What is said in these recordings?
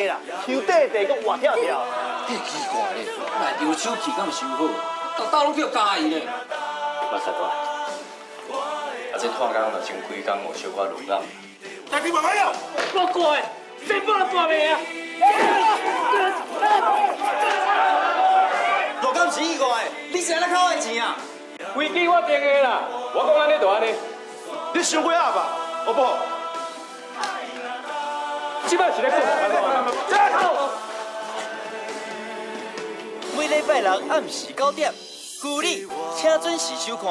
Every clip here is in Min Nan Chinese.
地啦，抽短地閣活跳跳。嘿，奇怪咧，來丟手氣敢有傷好？逐道攏叫加伊咧。目屎大。啊，這拖工若穿幾工，有小可落工。大家慢慢了。我過的，全部都跋袂啊！落工是意外，你是按怎扣我的錢啊？規矩我定的啦，我講按呢就按呢。你傷過鴨吧？哦不。這擺是咧講啥？每禮拜六暗時9點，舊里，請準時收看。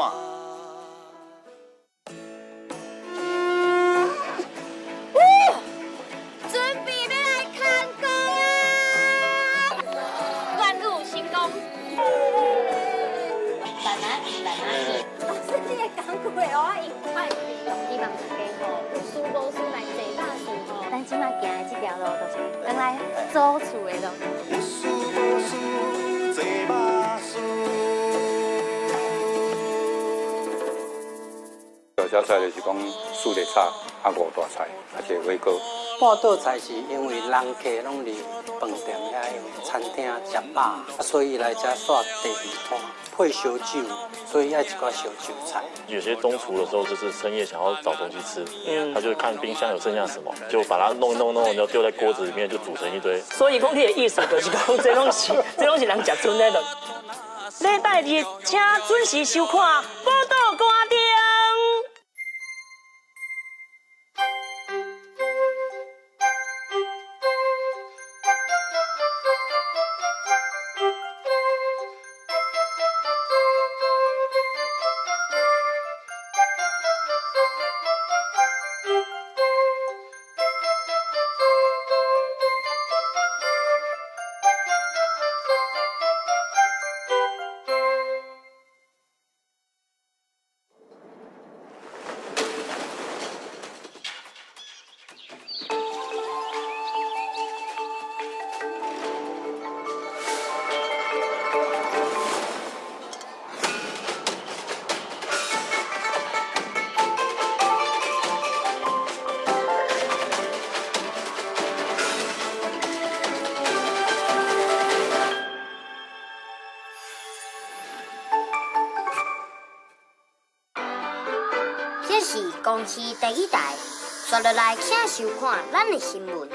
準備欲來空工啊！願賭成功。慢慢慢慢，老師，你的工具我用歹希望大家吼有事無事來坐百事吼。咱這馬行的這條路，就是轉來祖厝的路。有事無事坐百事。小菜就是講四个炒，啊五大菜，啊一個火鍋。半桌菜是因為人客攏佇飯店遐用餐廳食飽，啊，所以來遮煞第二攤配燒酒，所以愛一寡燒酒菜。有些中廚的時候，就是深夜想要找東西吃，他就看冰箱有剩下什麼，就把它弄一弄弄，就丟在鍋子裡面，就煮成一堆。所以講，你的意思就是講，這攏是人食賰的咯。禮拜日請準時收看《寶島歌頂》。這是公視第一台，紲落來請收看咱的新聞。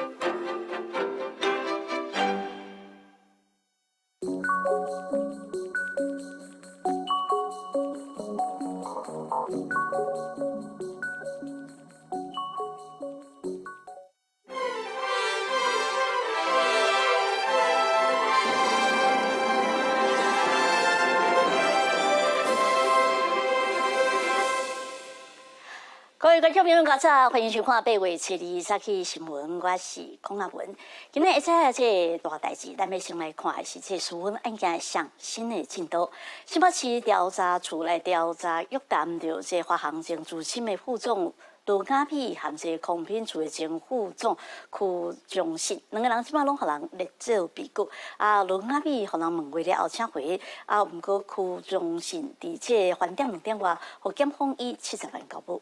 各位觀眾朋友，較早歡迎收看8月7日早起新聞，我是孔阿文。今日一早這個大代誌，咱欲先來看的是這個私分案件的上新的進度。新北市調查處來調查約談著這華航前資深的副總羅雅美和這個空品處的前副總柯忠信，兩个人這擺攏予人列做被告。啊，羅雅美予人問話了後請回，啊，毋過柯忠信佇這個翻點2點外，予檢方以70萬交保。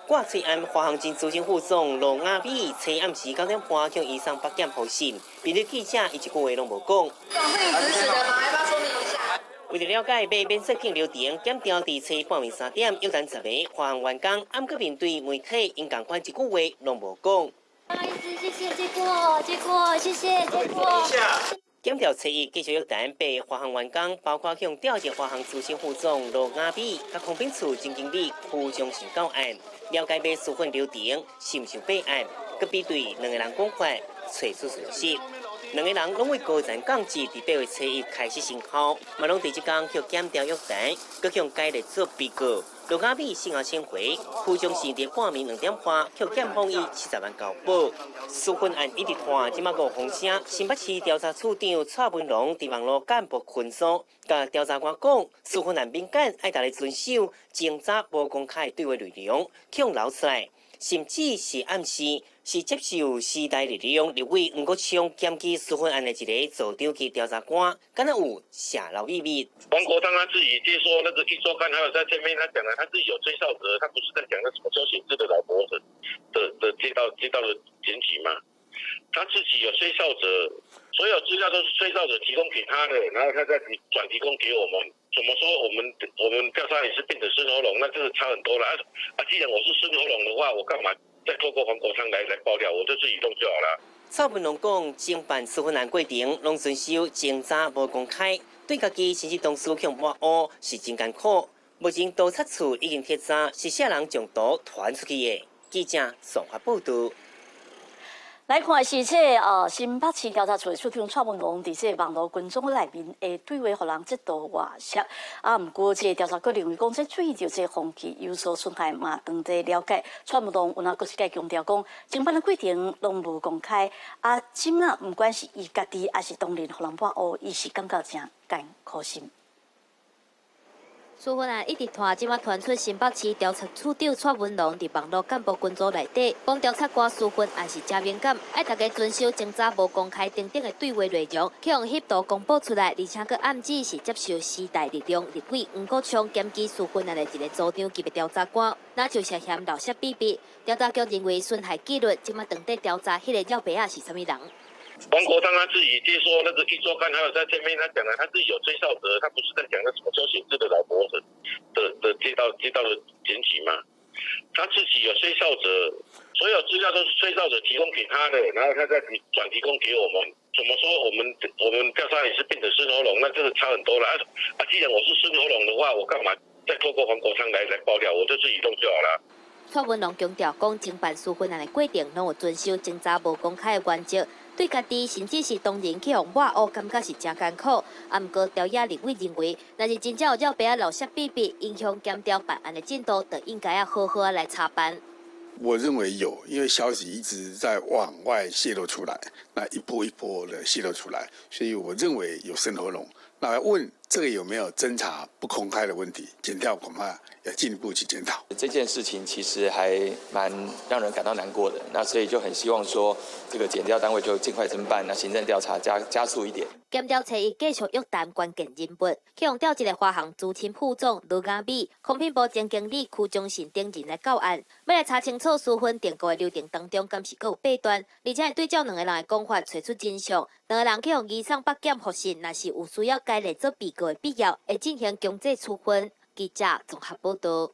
掛喙案華航前資深副總羅雅美，昨暗時9點半向移送北檢予訊，面對記者，伊一句話攏無講。為著了解欲免說聘流程，檢調佇昨半暝3點約談10个華航員工，毋過面對媒體，𪜶仝款一句話攏無講。不好意思，謝謝，借過，借過，謝謝，借過。檢調初一繼續約談八个華航員工，包括向調入華航資深副總羅雅美、佮空品處前經理柯忠信到案，了解欲處分流程是毋是備案，閣比對兩个人講法，揣出事實。兩个人攏為高層降職，佇8月初1開始生效，嘛攏佇這工予檢調約談，閣向解列做被告。羅雅美訊後請回，柯忠信佇半暝2點半予檢方以70萬交保。私分案一直拖，這馬閣有風聲。新北市調查處長蔡文龍佇網路幹部群組，共調查官講，私分案敏感，愛逐家遵守偵查無公開對話內容，強流出來，甚至是暗示是接受時代力量立委黃國昌檢舉私分案的一个組長級調查官，敢若有洩露秘密。黃國昌他自己接受那個壹週刊，還有在前面他講了，他自己有吹哨者，他不是在講那什麼蕭顯智的老婆的接到的檢舉嗎？他自己有吹哨者，所有資料都是吹哨者提供給他的，然後他再轉提供給我們。怎麼說我們調查也是變成深喉嚨，那這個差很多了。啊，既然我是深喉嚨的話，我幹嘛再透過黃國昌來爆料？我就自己弄就好了。蔡文龍講，偵辦處分案過程攏遵守偵查無公開，對家己甚至同事去抹烏是真艱苦。目前督察處已經徹查是啥人將圖傳出去的。記者綜合報道。來看是這新北市調查處的處長蔡文龍，佇這網路群組內面的對話，予人這度外泄。啊，毋過這個調查局認為講，這對著這風氣有所損害嘛，當地了解。蔡文龍有哪閣一擺強調講，偵辦的過程攏無公開。啊，這馬毋管是伊家己，抑是當人予人抹烏，伊是感覺誠艱苦心。處分案一直拖，這馬傳出新北市調查處長蔡文龍佇網路幹部群組內底，講調查官處分案是誠敏感，愛大家遵守偵查無公開等等的對話內容，去予翕圖公布出來，而且閣暗指是接受時代力量立委黃國昌檢舉處分案的一个組長級的調查官，那就涉嫌漏洩秘密。調查局認為損害紀律，這馬當地調查彼个廖白仔是啥物人。黃國昌他自己聽說那個一週刊，還有在這邊，他講了，他自己有吹哨者，他不是在講那什麼周顯智的老婆的接到的檢舉嗎？他自己有吹哨者，所有資料都是吹哨者提供給他的，然後他再轉提供給我們。怎麼說我們調查也是變成深喉嚨，那這個差很多了。啊，既然我是深喉嚨的話，我幹嘛再透過黃國昌來爆料？我就自己弄就好了。蔡文龍強調講，偵辦處分案的過程攏有遵守偵查無公開的原則，對家己甚至是當人去予抹烏，感覺是誠艱苦。啊，毋過朝野立委認為，若是真正有廖白仔漏洩秘密，影響檢調辦案的進度，就應該要好好來查辦。我認為有，因為消息一直在往外洩露出來，那一波一波的洩露出來，所以我認為有深喉嚨。那問這個有沒有偵查不公開的問題？檢調恐怕要進一步去檢討。這件事情其實還蠻讓人感到難過的，那所以就很希望說，這個檢調單位就盡快偵辦，那行政調查加速一點。檢調初一繼續約談關鍵人物，去予調一个華航資深副總盧雅美、空品部前經理柯忠信等人來到案，欲來查清楚處分定告的流程當中，敢是閣有弊端，而且會對照兩个人的講法，揣出真相。兩个人去予移送北檢複訊，若是有需要解列做被告的必要，會進行強制處分。記者綜合報道。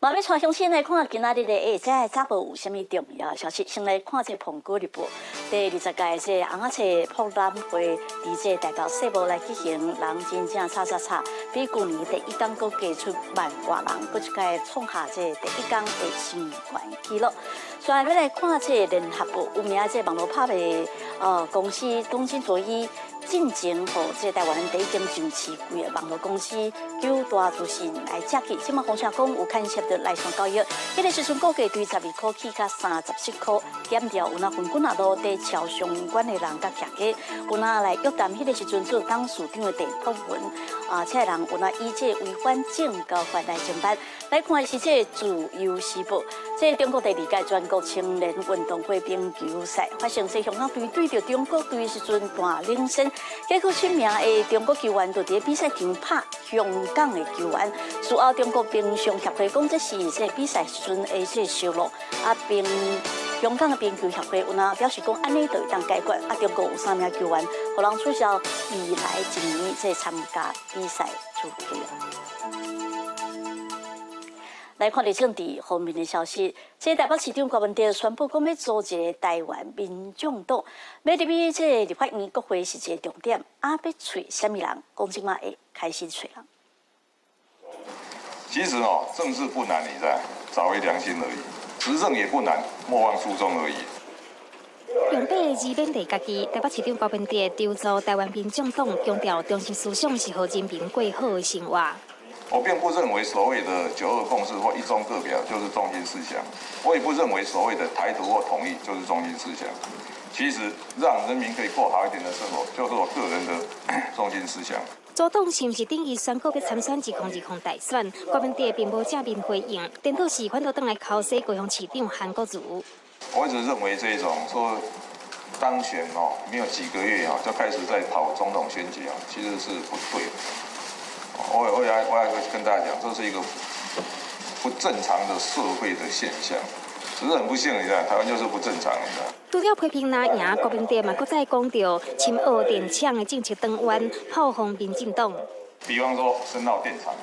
嘛欲帶鄉親來看今仔日的下晝早報有啥物重要消息？先來看這《蘋果日報》第20屆這尪仔冊博覽會，佇這台北世貿來舉行，人真正吵吵吵，比舊年第一工閣加出萬外人，閣一擺創下這第一工的新懸紀錄。煞來欲來看這聯合報有名這網路拍賣公司東京卓一。進前予這台灣第一間上市櫃的網路公司久大資訊來借去，這馬風聲講有牽涉著內線交易，彼个時陣股價對12箍起到37箍，檢調有若分滾仔路佇超相關的人佮徛家，有若來約談彼个時陣做董事長的鄭拓文，啊，這个人有若以這違反證交法來偵辦。來看的是這自由時報，這中國第二屆全國青年運動會冰球賽發生，這香港隊對著中國隊的時陣大領先。結果出名的中國球員就佇比賽場拍香港的球員，事後中國冰上協會講這是這比賽時陣的這失誤，啊冰香港的冰球協會有若表示講按呢就會當解決，啊中國有三名球員，予人取消未來一年這參加比賽資格。來看佇政治方面的消息，這台北市長柯文哲宣布講欲組一個台灣民眾黨，欲入去這個立法院國會是一個重點，啊，欲揣啥物人？講這馬會開始揣人。其實哦，政治不難，你知，找回良心而已；執政也不難，莫忘初衷而已。用八个字勉勵家己，台北市長柯文哲籌組台灣民眾黨，強調中心思想是予人民過好的生活。我並不認為所謂的九二共識或一中各表就是中心思想，我也不認為所謂的台獨或統一就是中心思想。其實讓人民可以過好一點的生活，就是我個人的中心思想。組黨是毋是等於宣告欲參選2020大選？柯文哲並無正面回應，顛倒是反倒轉來剾洗高雄市長韓國瑜。我一直認為這種說當選哦，沒有幾個月啊，就開始在跑總統選舉啊，其實是不對的。我也跟大家講，這是一個不正常的社會的現象。只是很不幸，你知道，台灣就是不正常，你知道。除了批評藍營，郭文哲嘛，閣再講著深澳電廠的政策轉彎，炮轟民進黨。比方說深澳電廠，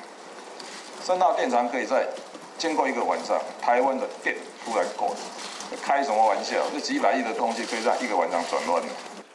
深澳電廠可以在經過一個晚上，台灣的電突然夠了，開什麼玩笑？這幾百億的東西可以在一個晚上轉彎。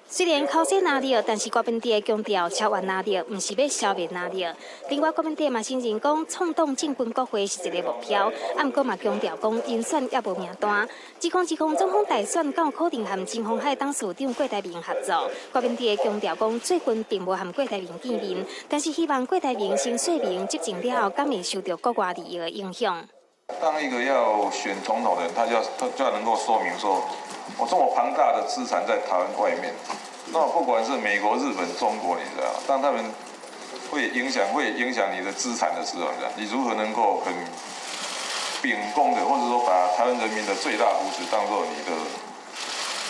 雖然口說藍綠，但是郭文哲強調超越藍綠，毋是欲消滅藍綠。另外，郭文哲嘛承認講，創黨進軍國會是一个目標，啊，毋過嘛強調講人選猶無名單。2020總統大選敢有可能和陳鴻海董事長郭台銘合作？郭文哲強調講，最近並無和郭台銘見面，但是希望郭台銘先說明執政了後，敢會受著國外利益的影響。當一個要選總統的人，他就要能夠說明說，我這麼龐大的資產在台灣外面，那不管是美國、日本、中國，你知道，當他們會影響你的資產的時候，你知道，你如何能夠很秉公的，或者說把台灣人民的最大福祉當做你的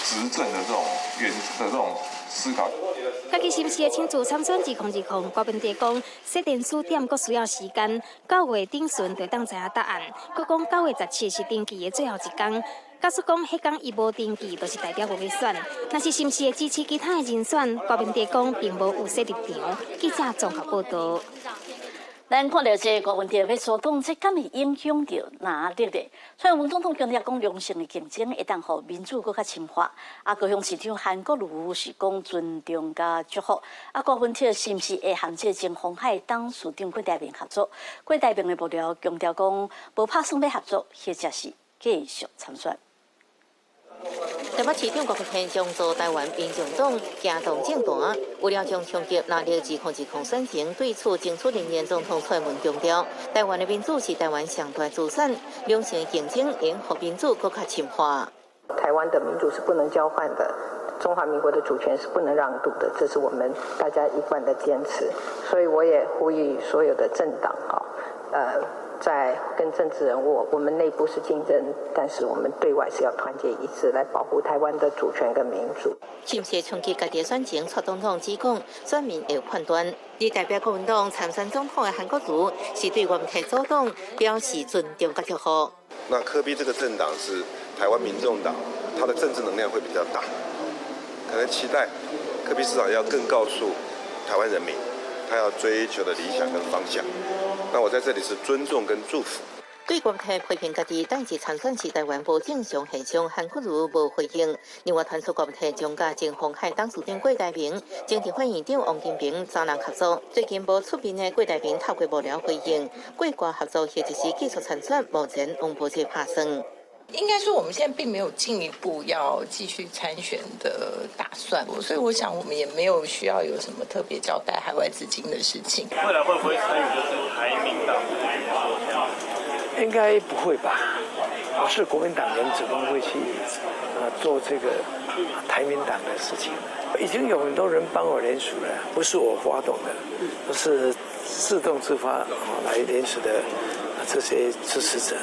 執政的這種原的這種思考。家己是毋是會親自參選2020？郭文哲講，設連署點閣需要時間，9月頂旬就當知影答案。閣講9月17是登記的最後一工。假使講彼工伊無登記，就是代表無欲選。若是是毋是會支持其他的人選？郭文哲講並無預設立場。記者綜合報道。咱看著這個郭文哲欲組黨，這敢會影響著藍綠咧？蔡英文總統強調講，良性的競爭會當予民主閣較深化。啊，高雄市長韓國瑜是講尊重佮祝福。啊，郭文哲是毋是會和這個前鴻海董事長郭台銘合作？郭台銘的幕僚強調講，無拍算欲合作，或者是繼續參選。台北市長郭台銘將組台灣民眾黨行動政壇，為了將衝擊藍綠2020選情對處爭取連任總統蔡英文強調，台灣的民主是台灣上大資產，良性競爭應予民主閣較深化。台灣的民主是不能交換的，中華民國的主權是不能讓渡的，這是我們大家一貫的堅持。所以我也呼籲所有的政黨啊，在跟政治人物，我們內部是競爭，但是我們對外是要團結一致，來保護台灣的主權跟民主。是毋是衝擊家己的選情？蔡總統只講選民會判斷。而代表國民黨參選總統的韓國瑜，是對郭台銘組黨表示尊重佮祝福。那柯 P 這個政黨是台灣民眾黨，他的政治能量會比較大，可能期待柯 P 市長要更告訴台灣人民，他要追求的理想跟方向。那我在這裡是尊重跟祝福。對郭台批評家己代志參選是台灣無正常現象，韓國瑜無回應。另外，傳出郭台將佮前鴻海董事長郭台銘、前立法院長王金平三人合作。最近無出面的郭台銘透過幕僚回應，郭郭合作或者是繼續參選，目前攏無這個拍算。應該說，我們現在並沒有進一步要繼續參選的打算，所以我想我們也沒有需要有什麼特別交代海外資金的事情。未來會不會參與就是台民黨這個說這樣？應該不會吧？我是國民黨人，怎麼會去做這個台民黨的事情？已經有很多人幫我聯署了，不是我發動的，都是自動自發來聯署的這些支持者。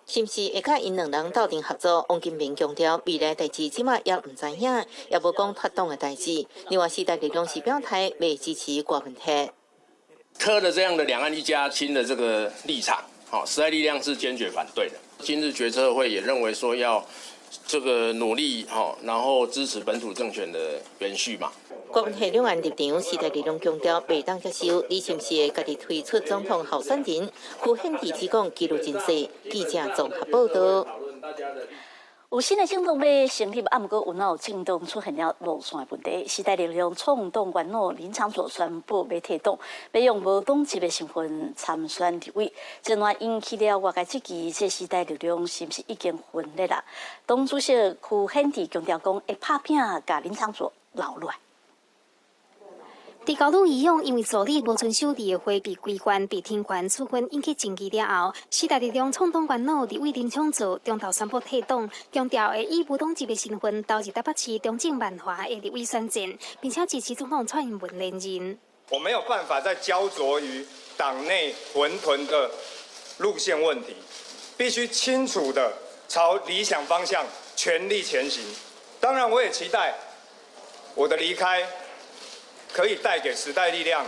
是毋是會佮𪜶兩人鬥陣合作？王金平強調，未來代誌這馬猶毋知影，也無講脫黨的代誌。另外，時代力量是表態袂支持郭文鐵。柯的這樣的兩岸一家親的這個立場，好，時代力量是堅決反對的。今日決策會也認為說要這個努力，哈，然後支持本土政權的延續嘛。郭文鐵兩岸立場，時代力量強調袂當接受。你是毋是會家己推出總統候選人？柯顯智只講機率真細。記者綜合報道。有新的政黨欲成立，啊，毋過有哪有政黨出現了路線的問題。時代力量創黨元老林昶佐宣布欲退黨，欲用無黨籍的身份參選立委，這若引起了外界質疑，這時代力量是毋是已經分裂啦？黨主席柯顯智強調講，會拍拚共林昶佐留落來。佇高女醫院因為助理無遵守例會被規範被停權處分引起爭議了後，時代力量創黨元老立委林昶佐中晝宣布退黨，強調會以無黨籍的身份投入台北市中正萬華的立委選戰，並且支持總統蔡英文連任。我沒有辦法再焦灼於黨內混沌的路線問題，必須清楚地朝理想方向全力前行。當然，我也期待我的離開可以帶給時代力量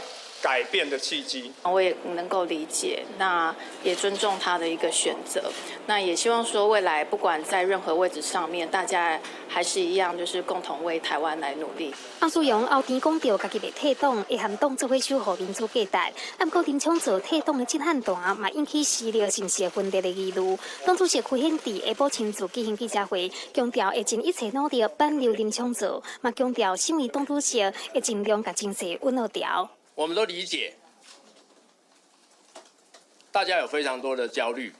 改變的契機。我也能夠理解，那也尊重他的一個選擇。那也希望說未來不管在任何位置上面，大家還是一樣，就是共同為台灣來努力。翁思陽後天講著家己袂退黨，會和黨做伙守護民主價值。毋過林昶佐退黨的震撼彈，嘛引起時力是毋是會分裂的疑慮。黨主席柯顯智下晡親自舉行記者會，強調會盡一切努力挽留林昶佐，嘛強調身為黨主席會盡量共情勢穩落調。我們都理解，大家有非常多的焦慮。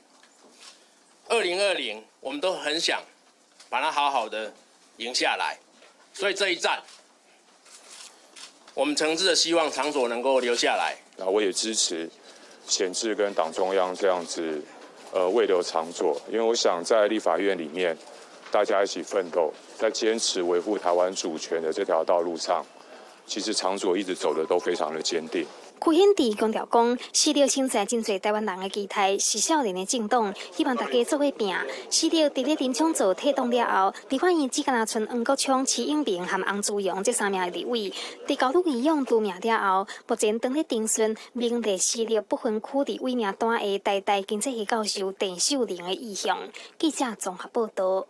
2020，我們都很想把它好好的贏下來，所以這一戰，我們誠摯的希望長佐能夠留下來。那我也支持顯智跟黨中央這樣子，慰留長佐，因為我想在立法院裡面，大家一起奮鬥，在堅持維護台灣主權的這條道路上，其實長佐一直走得都非常的堅定。柯顯智強調講，時力承載真濟台灣人的期待，是少年的政黨，希望大家做伙拚。時力佇咧林昶佐退黨了後，立法院只干焦賰黃國昌、徐永明和洪慈庸這三名立委，佇高女議長除名了後，目前當咧偵訊名列時力不分區立委名單的台大經濟系教授鄭秀玲的意向。記者綜合報道。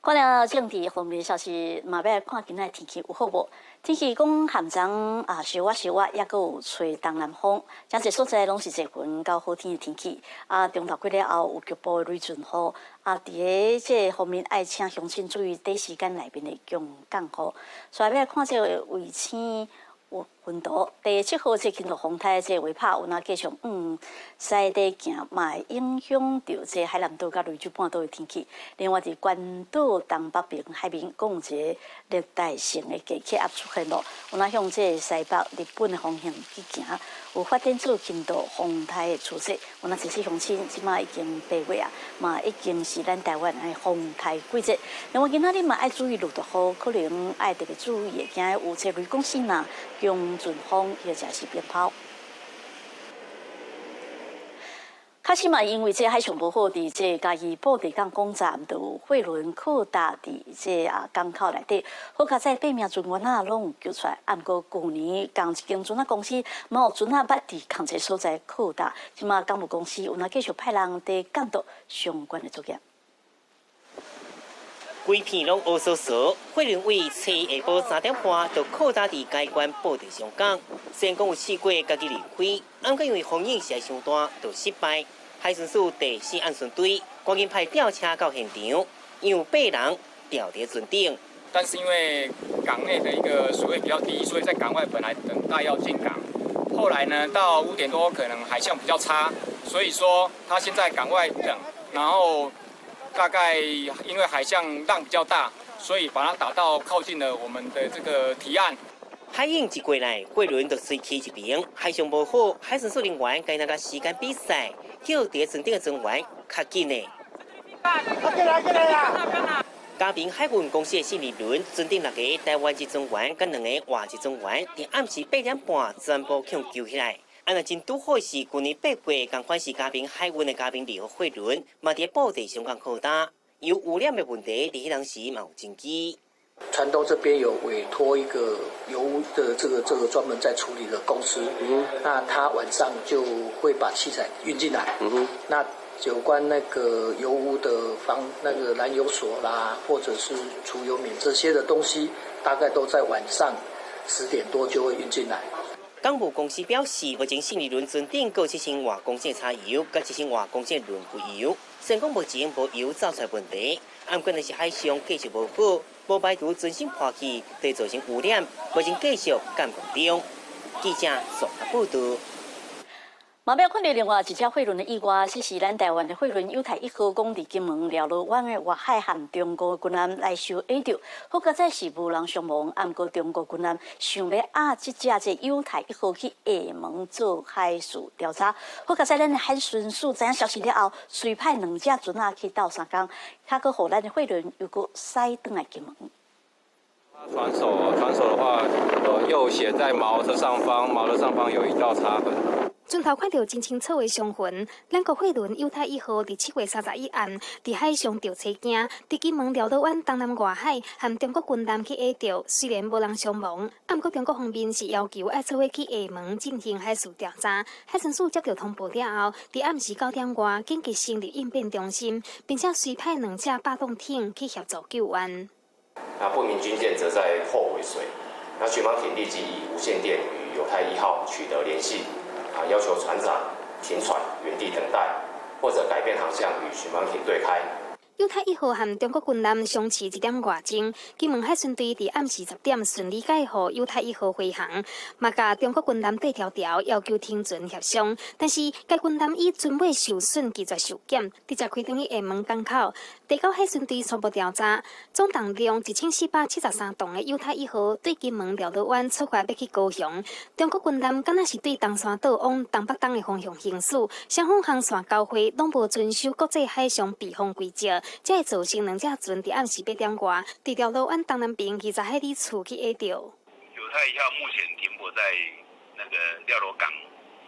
看了政治方面消息，嘛欲來看今仔天氣有好無？天氣講含昨啊，小可小可，抑閣有吹東南風，誠濟所在攏是濟雲到好天的天氣。啊，中晝過了後有局部的雷陣雨。啊，佇咧這方面愛請鄉親注意短時間內面的強降雨。所以欲來看這個衛星雲圖，第七號這輕度風颱這個韋帕有若繼續西底行，嘛會影響著這海南島佮雷州半島的天氣。另外，佇關島東北邊海面，閣有一個熱帶性的低氣壓出現咯，有若向這個西北日本的方向去行，有發展出輕度風颱的趨勢。有若這些鄉親這馬已經8月啊，嘛已經是咱台灣的風颱季節。另外，今仔日嘛愛注意落大雨，可能愛特別注意，驚有這雷公線啊、強陣風，或者是冰雹。確實嘛，因為這海象無好，佇這嘉義布袋港港站就有貨輪靠搭佇這啊港口內底，好佳哉八名船員仔攏有救出來。啊，毋過舊年仝一間船仔公司嘛有船仔捌佇仝一个所在靠搭，這馬港務公司有若繼續派人佇監督相關的作業。規片攏烏趖趖，貨輪為初下晡3點半就靠搭佇嘉義縣布袋上港。雖然講有試過家己離開，毋過因為風雨實在傷大，就失敗。海巡署第四岸巡隊趕緊派吊車到現場，有八人吊佇船頂。但是因為港內的一個水位比較低，所以在港外本來等待要進港，後來呢到5點多可能海象比較差，所以說他先在港外等，然後大概因為海象浪比較大，所以把它打到靠近了我們的這個堤岸。海湧一過來，貨輪就隨去一邊，海象無好，海巡署人員該那個時間比賽，叫佇船頂的船員較緊的。嘉平海運公司的勝利輪，船頂六个台灣籍船員佮兩个外籍船員，佇暗時8點半全部予救起來。啊，若真拄好是舊年8月，仝款是嘉平海運的嘉平二號貨輪，嘛佇布袋上港靠搭，有污染的問題，佇彼當時嘛有爭議。船東這邊有委託一個油污的這個專門在處理的公司，那他晚上就會把器材運進來，那有關那個油污的防那個攔油索啦，或者是除油棉這些的東西，大概都在晚上10點多就會運進來。港務公司表示，目前勝利輪船頂閣70外公升柴油，佮70外公升潤滑油。雖然講目前無油走出來問題，毋過若是海象繼續無好，無排除船身破去，會造成污染。目前繼續監控中。記者綜合報道。嘛欲看著另外一隻貨輪的意外，這是咱台灣的貨輪友台一號，講佇金門寮螺灣的外海和中國軍艦來相挨著，好佳哉是無人傷亡，毋過中國軍艦想欲押這隻這友台一號去廈門做海事調查，好佳哉咱的海巡署知影消息了後，隨派兩隻船仔去鬥相共，較閣予咱的貨輪又閣駛轉來金門。船首的話，右舷在錨的上方，錨的上方有一道擦痕。船頭看著真清楚的傷痕。咱國貨輪友泰一號佇7月31暗佇海上著車驚，佇金門廖羅灣東南外海和中國軍艦去挨著，雖然無人傷亡，啊，毋過中國方面是要求愛做伙去廈門進行海事調查。海巡署接到通報了後，佇暗時9點外緊急成立應變中心，並且隨派兩隻霸動艇去協助救援。那不明軍艦則在後尾隨，那巡防艇立即以無線電與友泰一號取得聯繫，啊，要求船長停船原地等待，或者改變航向與巡防艇對開。友泰一號和中國軍艦相持1點外鐘，金門海巡隊佇暗時10點順利解予友泰一號回航，嘛共中國軍艦對調調，要求停船協商。但是該軍艦以船尾受損拒絕受檢，直接開轉去廈門港口。第九海巡隊初步調查，總重量1473噸的友泰一號對金門廖羅灣出發欲去高雄，中國軍艦敢若是對東山島往東北東的方向行駛，雙方航線交匯，攏無遵守國際海上避風規則。才會造成兩隻船佇暗時8點外，佇廖羅灣東南邊20海里處去挨著。友泰一號目前停泊在那個廖羅港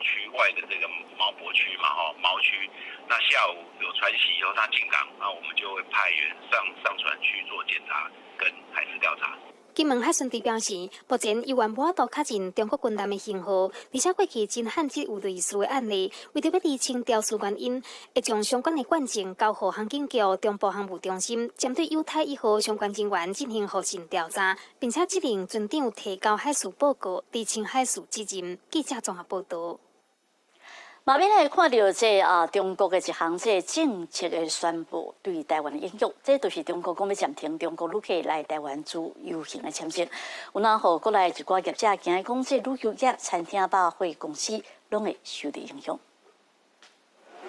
區外的這個錨泊區嘛，吼，錨區。那下午有船息以後，他進港，那我們就會派員上船去做檢查跟海事調查。金門海巡隊表示，目前猶原無法度確認中國軍艦的型號，而且過去真罕見有類似的案例。為著欲釐清肇事原因，會將相關的卷證交予航警局中部航務中心，針對友泰一號相關人員進行予訊調查，並且指令船長提交海事報告，釐清海事責任。記者綜合報導。嘛欲來看著這啊，中國的一項這政策的宣布對台灣的影響，這就是中國講欲暫停中國旅客來台灣自由行的簽證。有哪予國內一寡業者驚講，這旅遊業、餐廳、百貨公司攏會受著影響。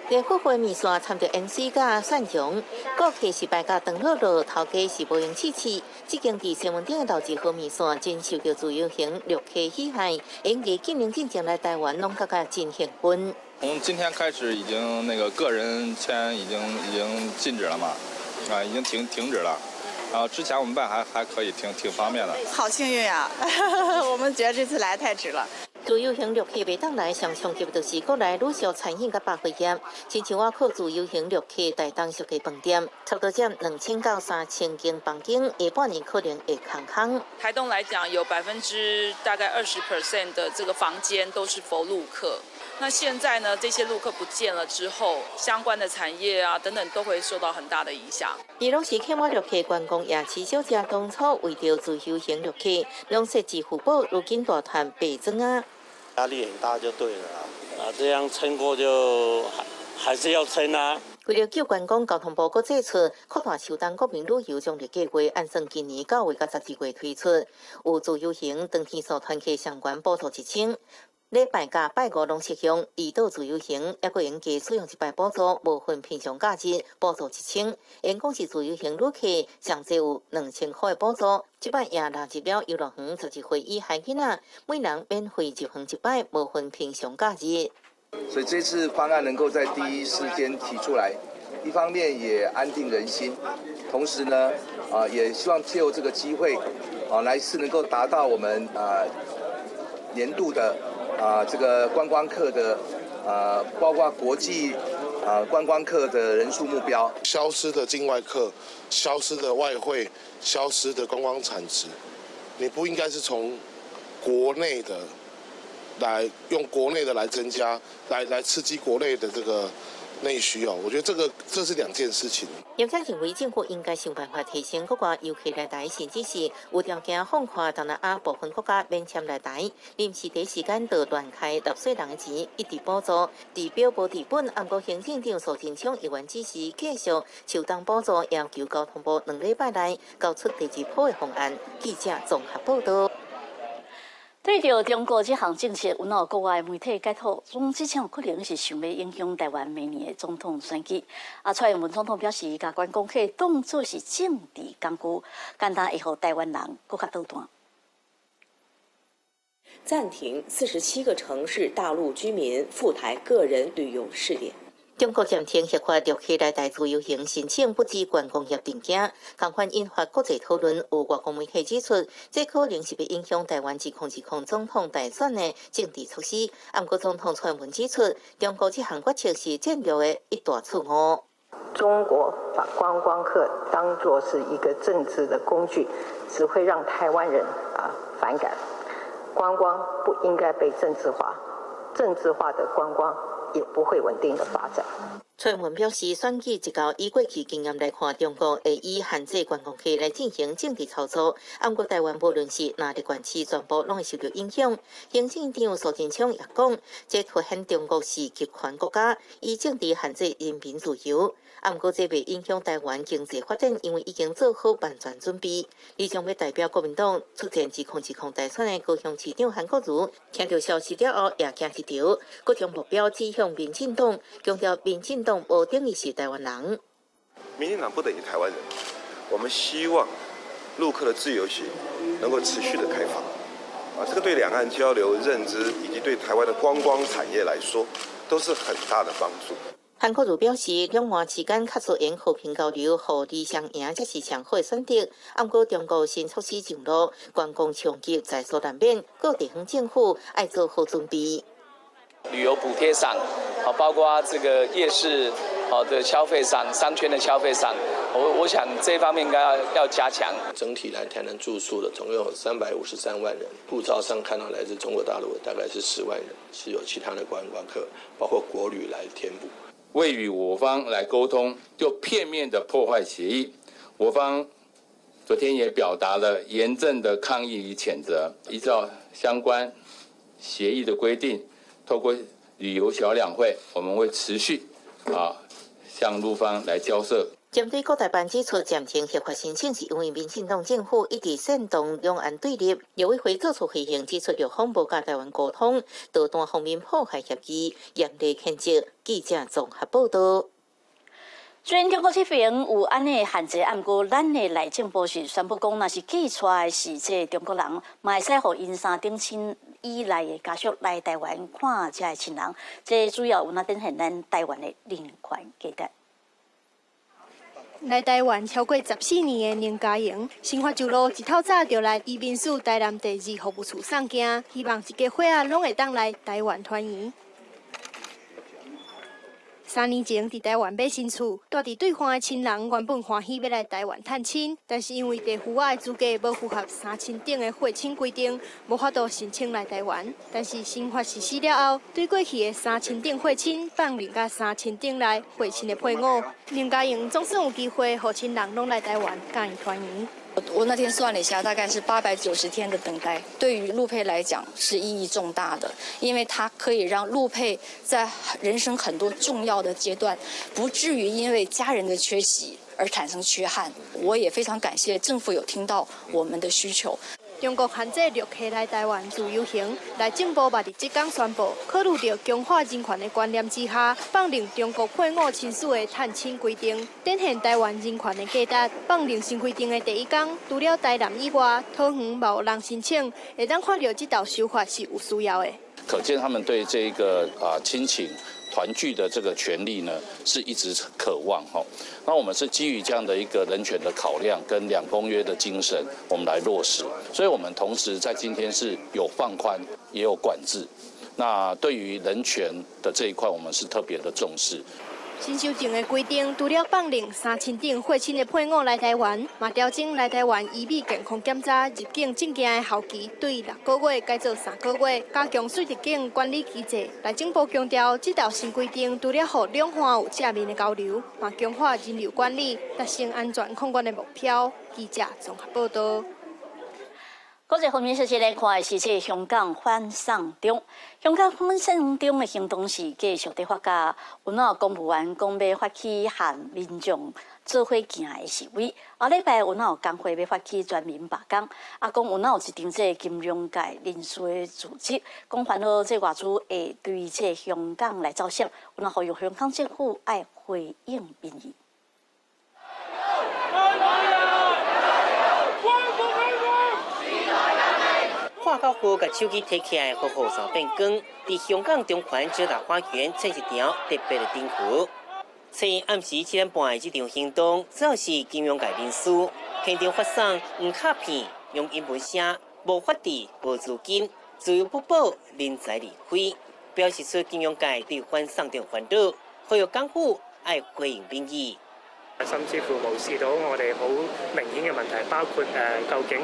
連富貴麵線摻著胭脂佮蒜蓉，顧客是排甲長樂樂，頭家是無閒試試。這間佇西門町的老字號麵線，真受著自由行旅客喜愛，演藝禁令進前來台灣，攏感覺真興奮。從今天開始，已經那個個人簽已經禁止了嘛，啊，已經停止了。然後之前我們辦還可以，挺方便的。好幸運啊！我們覺得這次來太值了。自由行旅客袂當來，上衝擊就是國內旅宿、餐飲佮百貨業。親像我靠自由行旅客台東小家飯店，差不多佔2000到3000間房間，下半年可能會空空。台東來講，有百分之大概20% 的這個房間都是 for 陸客。那現在呢，這些陸客不見了之後，相關的產業啊等等都會受到很大的影響。基隆市客滿旅客觀光夜市小姐當初為著自由行旅客，攏設置互補，如今大團白裝啊。壓力很大就對了啦，啊，這樣撐過就還是要撐啊。為著救觀光，交通部閣祭出擴大秋冬國民旅遊獎勵計劃，按算今年9月佮12月推出，有自由行當天數團客相關補助1000。禮拜佮拜五攏適用，離島自由行猶閣會用加使用一擺補助，無分平常假日補助1000。因講是自由行旅客上濟有2000塊的補助，這擺也納入了遊樂園12歲以下囡仔，每人免費入園一擺，無分平常假日。所以這次方案能夠在第一時間提出來，一方面也安定人心，同時呢，啊，也希望借由這個機會，啊，來是能夠達到我們啊年度的啊這個觀光客的啊，包括國際啊觀光客的人數目標。消失的境外客，消失的外匯，消失的觀光產值，你不應該是從國內的來用國內的來增加，來刺激國內的這個內需哦。我覺得這是兩件事情。業者認為政府應該想辦法提升國外遊客來台，甚至是有條件放寬東南亞部分國家免簽來台，臨時第一時間就斷開納稅人的錢，一直補助，治標無治本。毋過行政長蘇貞昌議員指示繼續秋冬補助，要求交通部2禮拜內交出第二波的方案。記者綜合報導。對著中國這項政策，有國外媒體解讀，講這場可能是想欲影響台灣明年的總統選舉。啊，蔡英文總統表示，共觀光客當作是政治工具，簡單會予台灣人閣較搗蛋。暫停47個城市大陸居民赴台個人旅遊試點。中國暫停核發陸客來台自由行申請，不止觀光業定驚，仝款引發國際討論。有外國媒體指出，這可能是欲影響台灣2020總統大選的政治措施。毋過總統蔡英文指出，中國這項決策是戰略的一大錯誤。中國把觀光客當作是一個政治的工具，只會讓台灣人反感。觀光不應該被政治化，政治化的觀光也不會穩定的發展。蔡英文表示，選舉一到以過去經驗來看，中國會以限制觀光客來進行政治操作。毋過台灣無論是哪個縣市，全部攏會受著影響。行政院長蘇貞昌也講，這凸顯中國是極權國家，以政治限制人民自由。毋過這袂影響台灣經濟發展，因為已經做好萬全準備。而將欲代表國民黨出戰2020大選的高雄市長韓國瑜，聽著消息了後也驚一跳，閣將目標指向民進黨，強調民進黨無等於是台灣人。民進黨不等於台灣人。我們希望陸客的自由行能夠持續的開放，啊，這個對兩岸交流、認知以及對台灣的觀光產業來說，都是很大的幫助。韓國瑜表示，兩岸之間確實用和平交流、互利雙贏才是上好的選擇。毋過中國新措施上路，觀光衝擊在所難免，各地方政府愛做好準備。旅遊補貼上，好，包括這個夜市好的消費上、商圈的消費上，我想這方面應該要加強。整體來台南住宿的總共有353萬人，護照上看到來自中國大陸的大概是10萬人，是有其他的觀光客，包括國旅來填補。未與我方來溝通，就片面的破壞協議，我方昨天也表達了嚴正的抗議與譴責。依照相關協議的規定，透過旅遊小兩會，我們會持續向陸方來交涉。針對國台辦指出暫停核發申請，是因為民進黨政府一直煽動兩岸對立。陸委會做出回應，指出陸方無佮台灣溝通，就單方面破壞協議，嚴厲譴責。記者綜合報道。雖然中國這邊有按呢限制，毋過咱的內政部是宣布講，若是寄出來是這中國人，嘛會使予𪜶三等親以內的家屬來台灣看遮的親人。這主要有哪展現咱台灣的人權價值。來台灣超過14年的寧家瑩，新法州路一透早就來移民署台南第二服務處送件，希望一家伙仔攏會當來台灣團圓。3年前佇台灣買新厝，蹛佇對岸的親人原本歡喜欲來台灣探親，但是因為地父仔的資格無符合三親等的血親規定，無法度申請來台灣。但是新法實施了後，對過去的三親等血親放任佮三親等內血親的配偶，林家瑩總算有機會予親人攏來台灣，佮𪜶團圓。我那天算了一下，大概是890天的等待，對於陸配來講是意義重大的，因為它可以讓陸配在人生很多重要的階段，不至於因為家人的缺席而產生缺憾。我也非常感謝政府有聽到我們的需求。中國限制陸客來台灣自由行，內政部嘛佇這工宣布，考慮著強化人權的觀念之下，放任中國配偶親屬的探親規定，展現台灣人權的價值。放任新規定的第一工，除了台南以外，桃園嘛有人申請，會當看著這道修法是有需要的。可見他們對這個親情團聚的這個權利呢，是一直渴望哈。那我們是基於這樣的一個人權的考量跟兩公約的精神，我們來落實。所以，我們同時在今天是有放寬，也有管制。那對於人權的這一塊，我們是特別的重視。新修訂的規定，除了放任三親等血親的配偶來台灣，嘛調整來台灣醫美健康檢查入境證件的效期，對6個月改做3個月，加強出入境管理機制。內政部強調，這道新規定除了予兩岸有正面的交流，嘛強化人流管理，達成安全控管的目標。記者綜合報道。國際方面消息來看的是，這香港反送中，香港反送中的行動是繼續佇發酵，有哪公務員講欲發起和民眾做伙行的示威，後禮拜有哪有工會欲發起全民罷工，啊，講有哪有一場這金融界人士的組織，講煩惱這外資會對這香港來走向，有哪呼籲香港政府愛回應民意。化喊口號，共手機提起來，予雨傘變光。佇香港中環渣打花園，這一條特別的燈號。初一暗時7點半的這場行動，主要是金融界人士現場發送黃卡片，用英文寫無法治、無資金、自由不保、人才離開，表示出金融界對反送中煩惱，呼籲港府愛回應民意。甚至乎無視到我哋好明顯嘅問題，包括究竟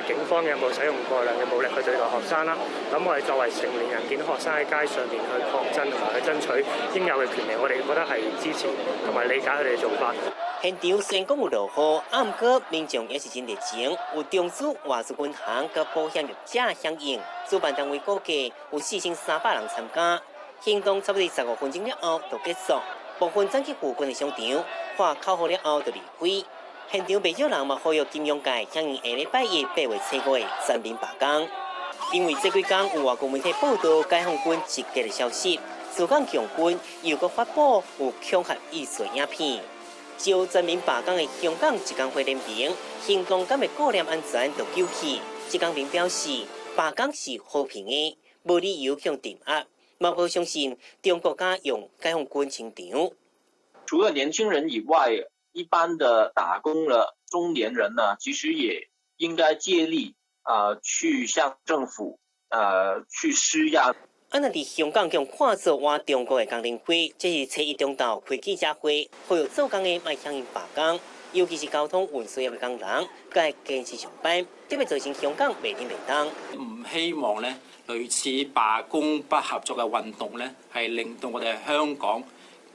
警方有冇使用過量嘅武力去對待學生啦？咁我哋作為成年人，見到學生喺街上面去抗爭同埋去爭取應有嘅權利，我哋覺得係支持同埋理解佢哋嘅做法。現場雖然講有落雨，啊，毋過民眾也是真熱情，有中資外資銀行佮保險業者響應。主辦單位估計有4300人參加，行動差不多15分鐘了後就結束。部分轉去附近的商場，喊口號了後就離開。現場袂少人嘛呼籲金融界響應下禮拜一8月7日的全民罷工。因為這幾工有外國媒體報道解放軍集結的消息，自講共軍又閣發布有恐嚇意思的影片。招全民罷工的香港職工會聯盟行動敢會顧念安全就糾去。職工盟表示，罷工是和平的，無理由向鎮壓。嘛無相信中國敢用解放軍清場。除了年輕人以外，一般的打工的中年人呢，其實也應該借力啊，去向政府去施壓。啊，若佇香港共看做倚中國的工聯會，這是初一中晝開記者會，呼籲做工的莫響應罷工，尤其是交通運輸業的工人，該堅持上班，特別造成香港袂振袂動。唔希望呢類似罷工不合作嘅運動呢，係令到我哋香港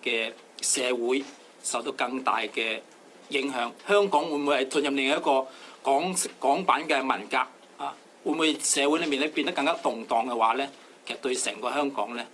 嘅社會受到更大嘅影響。香港會唔會係進入另一個港版嘅文革啊？會唔會社會裏面咧變得更加動盪嘅話呢？其實對成個香港呢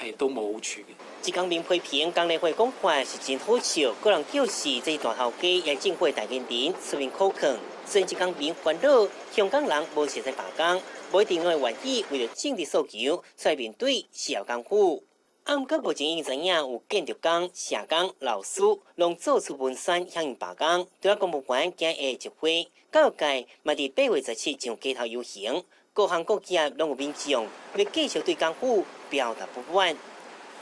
係都冇好處嘅。職工盟批評工聯會講法是真好笑，個人表示這是大頭家也政府代言人出面苦勸，雖然職工盟煩惱香港人無實際罷工，無一定會願意為著政治訴求出來面對需要港府。啊，毋過目前已經知影有建築工、社工、老師攏做出文宣響應罷工，除了公務員今日集會，教育界嘛佇8月17上街頭遊行，各行各業攏有民眾欲繼續對港府表達不滿。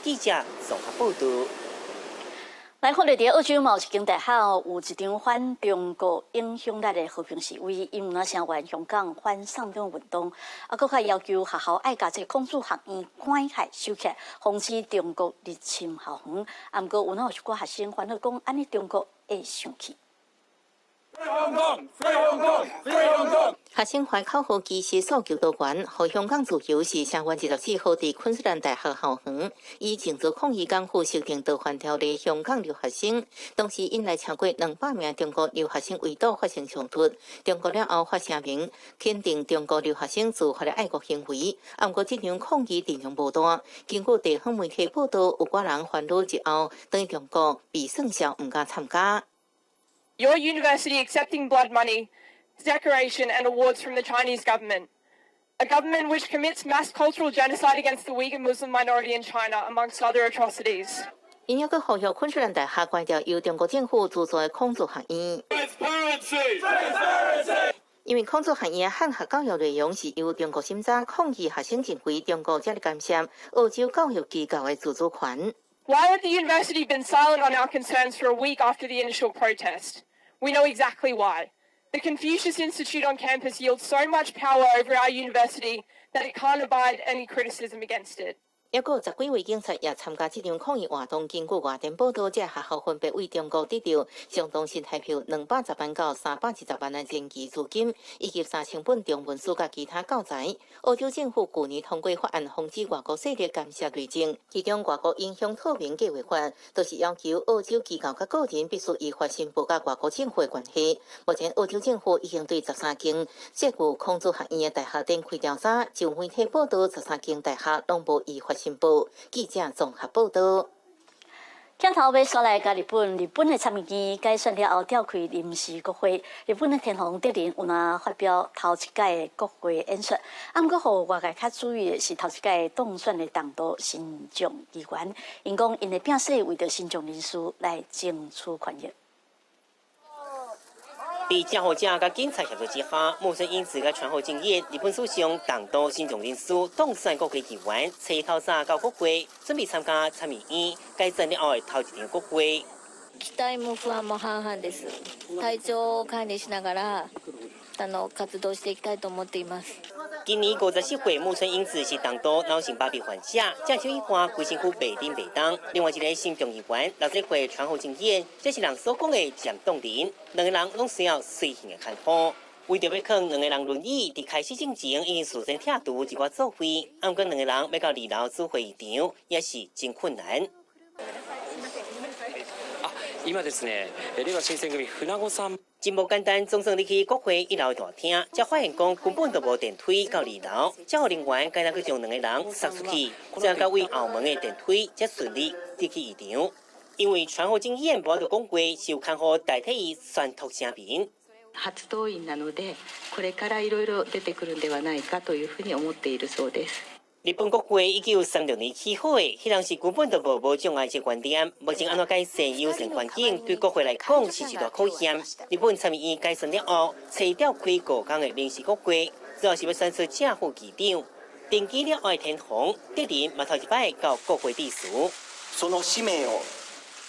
記者綜合報導。來看著佇澳洲嘛有一間大學有一場反中國影響力的和平示威，𪜶有聲援香港反送中運動，啊，閣較要求學校愛共這個孔子學院趕快收起來，防止中國入侵校園。啊，毋過有哪有一寡學生煩惱講，按呢中國會生氣。學生懷口號其實訴求多元，予香港自由是聲援24號佇昆士蘭大學校園，以靜坐抗議港府修訂逃犯條例。香港留學生當時引來超過200名中國留學生圍堵發生衝突。中國了後發聲明肯定中國留學生自發的愛國行為，啊，毋過這場抗議陣容無大。根據地方媒體報道，有寡人煩惱之後，轉中國被算數毋敢參加。 Your university accepting blood money, decoration and awards from the Chinese government, a government which commits mass cultural genocide against the Uyghur Muslim minority in China, amongst other atrocities. 𪜶猶閣呼籲昆士蘭大學關掉由中國政府資助的孔子學院。因為孔子學院漢學教育內容是由中國審查，抗議學生認為中國這呢干涉澳洲教育機構的自主權。 Why had the university been silent on our concerns for a week after the initial protest? We know exactly why. The Confucius Institute on campus yields so much power over our university that it can't abide any criticism against it. 猶閣有十幾位警察也參加這場抗議活動。根據外電報道，這學校分別對中國得著相當新台幣210萬到320萬的前期資金，以及3000本中文書佮其他教材。澳洲政府舊年通過法案，防止外國勢力干涉內政，其中外國影響透明計劃法，就是要求澳洲機構佮個人必須依法申報佮外國政府的關係。目前澳洲政府已經對13間設有孔子學院的大學展開調查，就媒體報道，13間大學攏無依法申報。記者綜合報道。鏡頭欲煞來共日本，日本的參議院改選了後召開臨時國會。日本的天皇德仁有若發表頭一擺的國會演說，啊，毋過予外界較注意的是頭一擺當選的重度身障議員，𪜶講𪜶的摒細為著身障人士來爭取權益。佇救護者佮警察協助之下，木村英子佮川口敬一日本首相同黨新疆人士當選國會議員，初透早到國會，準備參加參議院改選了後的頭一場國會。期待も不安も半々です。體調を管理しながら活動していきたいと思っています。今年54歲，木村英子是重度腦性麻痹患者，正手一看規身軀袂振袂動。另外一个新疆議員60歲川口敬一，這是人所講的漸凍人，兩個人攏需要隨行的看護。為著欲囥兩個人輪椅，佇開始進前已經事先拆除一寡作廢，毋過兩個人欲到二樓主會議場也是真困難。今ですね、れいわ新選組舩後さん。真無簡單，總算入去國會一樓大廳，才發現講根本就無電梯到二樓，救護人員敢若去將兩個人捒出去，才到位後門的電梯才順利入去議場。因為川口敬一無法度講話，是由看護代替伊宣讀聲明。初登院なので、これからいろいろ出てくるんではないかというふうに思っているそうです。日本國會1936年起好的，彼當時根本就無無障礙這觀念，目前按怎改善友善環境，對國會來講是一大考驗。日本參議院改選了後，初召開5工的臨時國會，主要是欲選出正副議長。登基了後的天皇，德仁嘛頭一擺到國會致辭。その使命を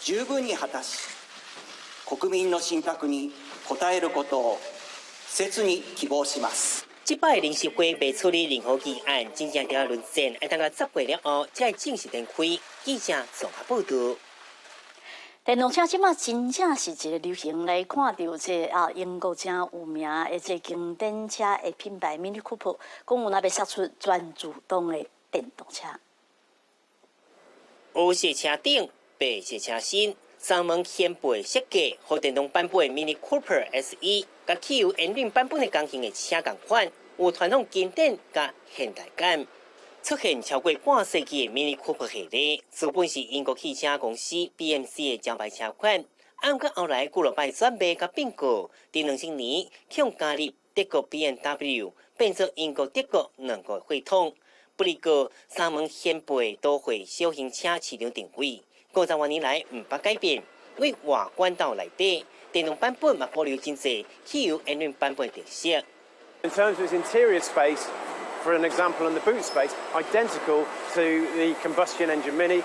十分に果たし、國民の信託に応えることを切に希望します。這擺臨時會未處理任何議案，真正佇遐論戰，愛等到10月了後才會正式展開。記者綜合報導。電動車這馬真正是一個流行，來看著這啊英國誠有名的這經典車的品牌 Mini Cooper，講有若欲殺出全自動的電動車。烏色車頂，白色車身，三門掀背設計，予電動版本的 Mini Cooper SE，佮汽油引擎版本的同型的車仝款，有傳統經典佮現代感。出現超過半世紀的 Mini Cooper 系列，原本是英國汽車公司 BMC 的招牌車款，毋過後來俱樂部轉賣佮併購，佇2000年去加入德國 BMW，變做英國德國兩國血統。不過，三門掀背都會小型車市場定位，50外年來毋捌改變。為外觀鬥內底，電動版本嘛保留真濟汽油引擎版本特色。 In terms of its interior space, for an example, and the boot space, identical to the combustion engine Mini.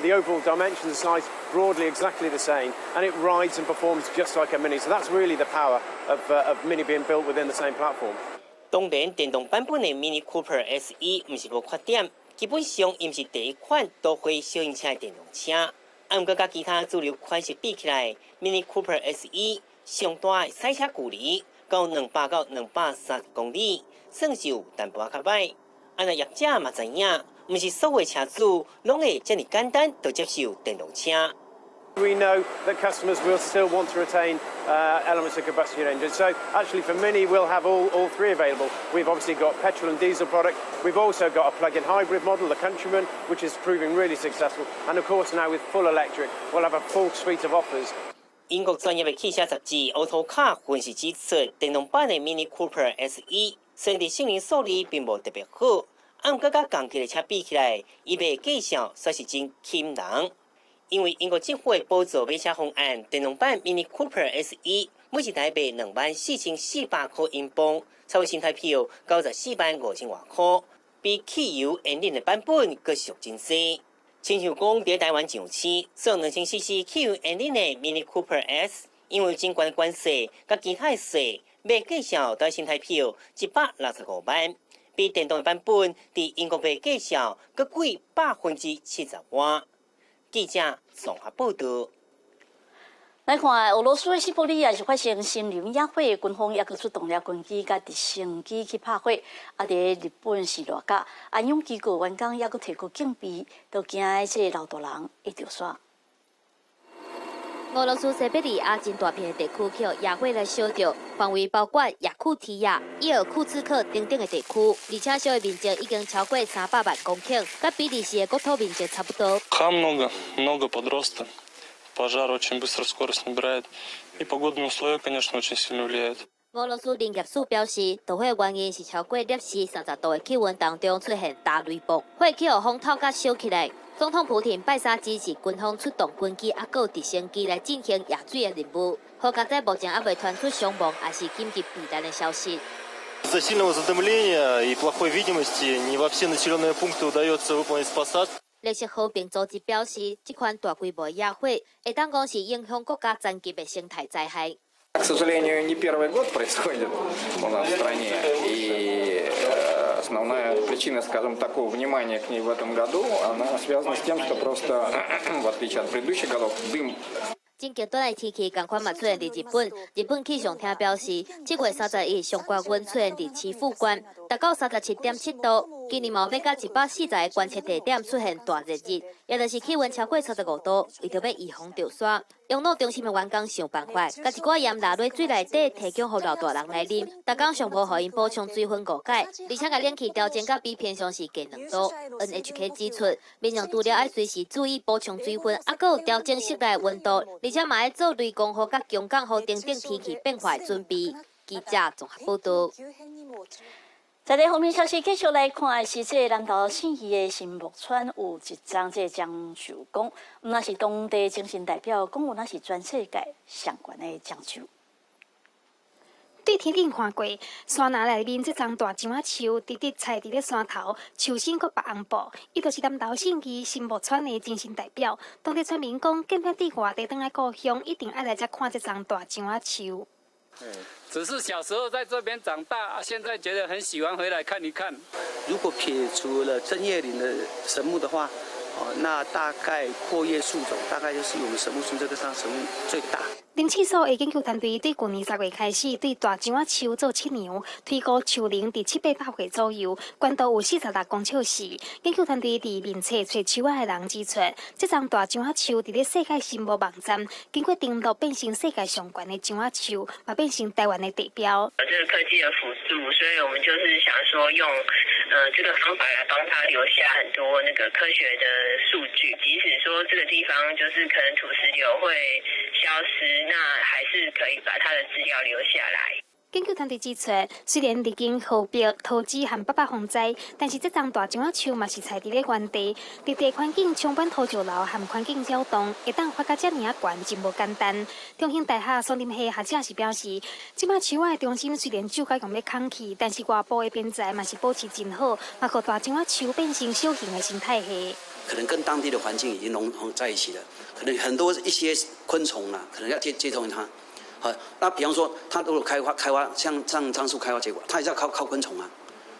The overall dimensions and size broadly exactly the same, and it rides and performs just like a Mini. So that's really the power of Mini being built within the same platform. 當然，電動版本的 Mini Cooper SE 毋是無缺點，基本上伊毋是第一款都會小型車的電動車。毋過佮其他主流款式比起來，Mini Cooper SE 上大的賽車距離到200到230公里，算是有淡薄仔較䆀。啊，若業者嘛知影，毋是所有車主攏會遮爾簡單就接受電動車。 We know that customers will still want to retain elements of combustion engines. So actually for Mini, we'll have all three available. We've obviously got petrol and diesel product. We've also got a plug-in hybrid model, the Countryman, which is proving really successful. And of course now with full electric, we'll have a full suite of offers. 英國專業的汽車雜誌《Autocar》分析指出，電動版的 Mini Cooper SE 雖然性能數字並無特別好，毋過佮同級的車比起來，伊賣價數算是真吸引人。因為英國政府的補助買車方案，電動版 Mini Cooper SE 每一台賣24,400箍英鎊，差不多新台幣94萬5千外箍，比汽油引擎的版本閣俗真濟。親像講佇台灣上市，使用2000 cc 汽油引擎的 Mini Cooper S，因為真懸關稅佮其他的稅，賣價數佇新台幣165萬，比電動的版本佇英國賣價數閣貴70%外。記者綜合報導。來看俄羅斯的西伯利亞是發生森林野火，軍方猶閣出動了軍機佮直升機去拍火。啊，佇日本是熱甲，安養機構員工猶閣提高警備，都驚這個老大人會著煞。俄羅斯西伯利亞真大片的地區予野火來燒著，範圍包括雅庫提亞、伊爾庫茨克等等的地區，而且燒的面積已經超過300萬公頃，佮比利時的國土面積差不多。 Много, много подроста. Пожар очень быстро скорость набирает. И погодные условия, конечно, очень сильно влияют. 俄羅斯林業署表示，著火原因是超過攝氏30度的氣溫當中出現大雷暴，火去予風透佮燒起來。總統普廷拜三指示軍方出動軍機，猶閣直升機來進行壓水的任務。好佳哉目前猶未傳出傷亡，抑是緊急避難的消息。 Из-за сильного задымления и плохой видимости не во все населенные пункты удается выполнить посадку. 綠色和平組織表示，這款大規模野火會當講是影響國家層級的生態災害。 К сожалению, не первый год происходит у нас в стране. И основная причина, скажем, такого внимания к ней в этом году, она связана с тем, что просто, в отличие от предыдущих годов, дым 真極端的天氣，仝款嘛出現佇日本。日本氣象廳表示，7月31日上懸溫出現佇岐阜縣，達到37.7度。今年嘛欲佮140個觀測地點出現大熱日，也就是氣溫超過35度，為著欲預防著山，養老中心的員工想辦法，共一寡鹽抐落水內底，提供予老大人來啉。逐工上無予𪜶補充水分五擺，而且共冷氣調整甲比平常時低2度。NHK 指出，民眾除了愛隨時注意補充水分，猶閣有調整室內溫度，而且嘛愛做雷公雨佮強降雨等等天氣變化的準備。記者綜合報道。在這方面消息，繼續來看的是這個南投信義的新木村有一樁這個樟樹公，毋但是當地精神代表，講有那是全世界上懸的樟樹。對天頂看過，山林內面這叢大樟仔樹，直直栽佇咧山頭，樹身閣白紅布，伊就是南投信義新木村的精神代表。當地村民講，見遍對外地轉來故鄉，一定愛來遮看這叢大樟仔樹。只是小時候在這邊長大，現在覺得很喜歡回來看一看。如果撇除了針葉林的神木的話，哦，那大概闊葉樹種大概就是我們神木村這個上神木最大。林試所的研究團隊對舊年10月開始對大樟仔樹做測量，推估樹齡佇七八百歲左右，懸度有46公尺四。研究團隊佇面冊揣樹仔的人指出，這叢大樟仔樹佇咧世界神木網站經過登錄變成世界上懸的樟仔樹，嘛變成台灣的地標。這個科技的輔助，所以我們就是想說用這個方法來幫他留下很多那個科學的數據，即使說這個地方就是可能土石流會消失，那還是可以把他的資料留下來。研究團隊指出，雖然歷經河北、桃子和八八風災，但是這叢大樟仔樹嘛是栽佇咧原地，佇地環境充滿土石流和環境擾動，會當發甲遮爾仔懸，真無簡單。中興大學森林系學者是表示，這擺樹仔的中心雖然蛀甲用欲空去，但是外部的邊材嘛是保持真好，嘛予大樟仔樹變成小型的生態系。可能跟當地的環境已經融合在一起了，可能很多一些昆蟲啊，可能要接觸它。好，那比方說，它如果開花開花，像樟樹開花結果，它也是要靠昆蟲啊，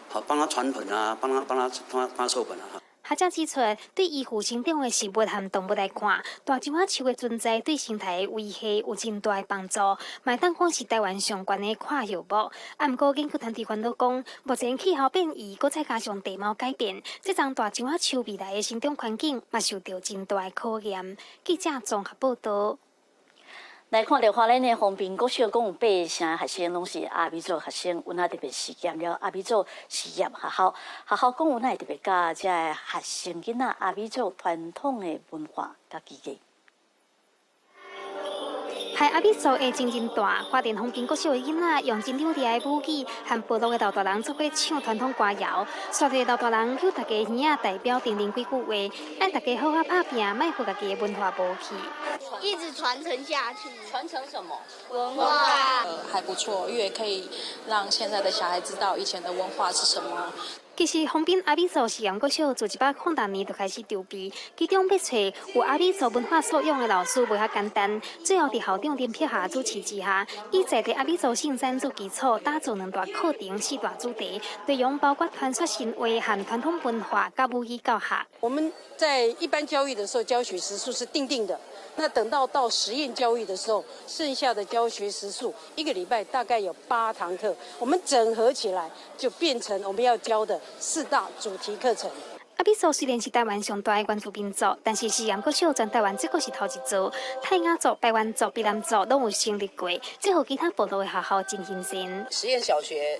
好幫它傳粉啊，幫它授粉啊。學者指出，對依附生長的植物和動物來看，大樟仔樹的存在對生態的維繫有真大的幫助，嘛會當講是台灣上懸的闊葉木。啊，毋過研究團隊煩惱講，目前氣候變異，閣再加上地貌改變，這叢大樟仔樹未來的生長環境嘛受著真大的考驗。記者綜合報道。來看著花蓮的豐濱國小，共有八成學生攏是阿美族學生，有哪特別實驗了阿美族實驗學校，學校講有哪會特別教這个學生囡仔阿美族傳統的文化佮技藝。系阿美族的精神大，花蓮豐濱國小的囡仔用真有力的母語，和部落的老大人做伙唱傳統歌謠。煞佇老大人叫大家耳仔代表叮嚀幾句話，愛大家好好拍拚，莫予家己的文化無去。一直傳承下去。傳承什麼？文化。還不錯，因為可以讓現在的小孩知道以前的文化是什麼。其實豐濱阿美族實驗國小自106年就開始籌備，其中欲揣有阿美族文化素養的老師無遐簡單。最後佇校長林碧霞主持之下，以在地阿美族聖山做基礎，打造兩大課程、四大主題，內容包括傳說神話和傳統文化、佮母語教學。我們在一般教育的時候，教學時數是定定的。那等到實驗教育的時候，剩下的教學時數一個禮拜大概有8堂課，我們整合起來就變成我們要教的四大主題課程。阿美族雖然是台灣上大的原住民族，但是實驗國小全台灣這閣是頭一座，泰雅族、排灣族、卑南族攏有成立過，這予其他部落的學校真新鮮。實驗小學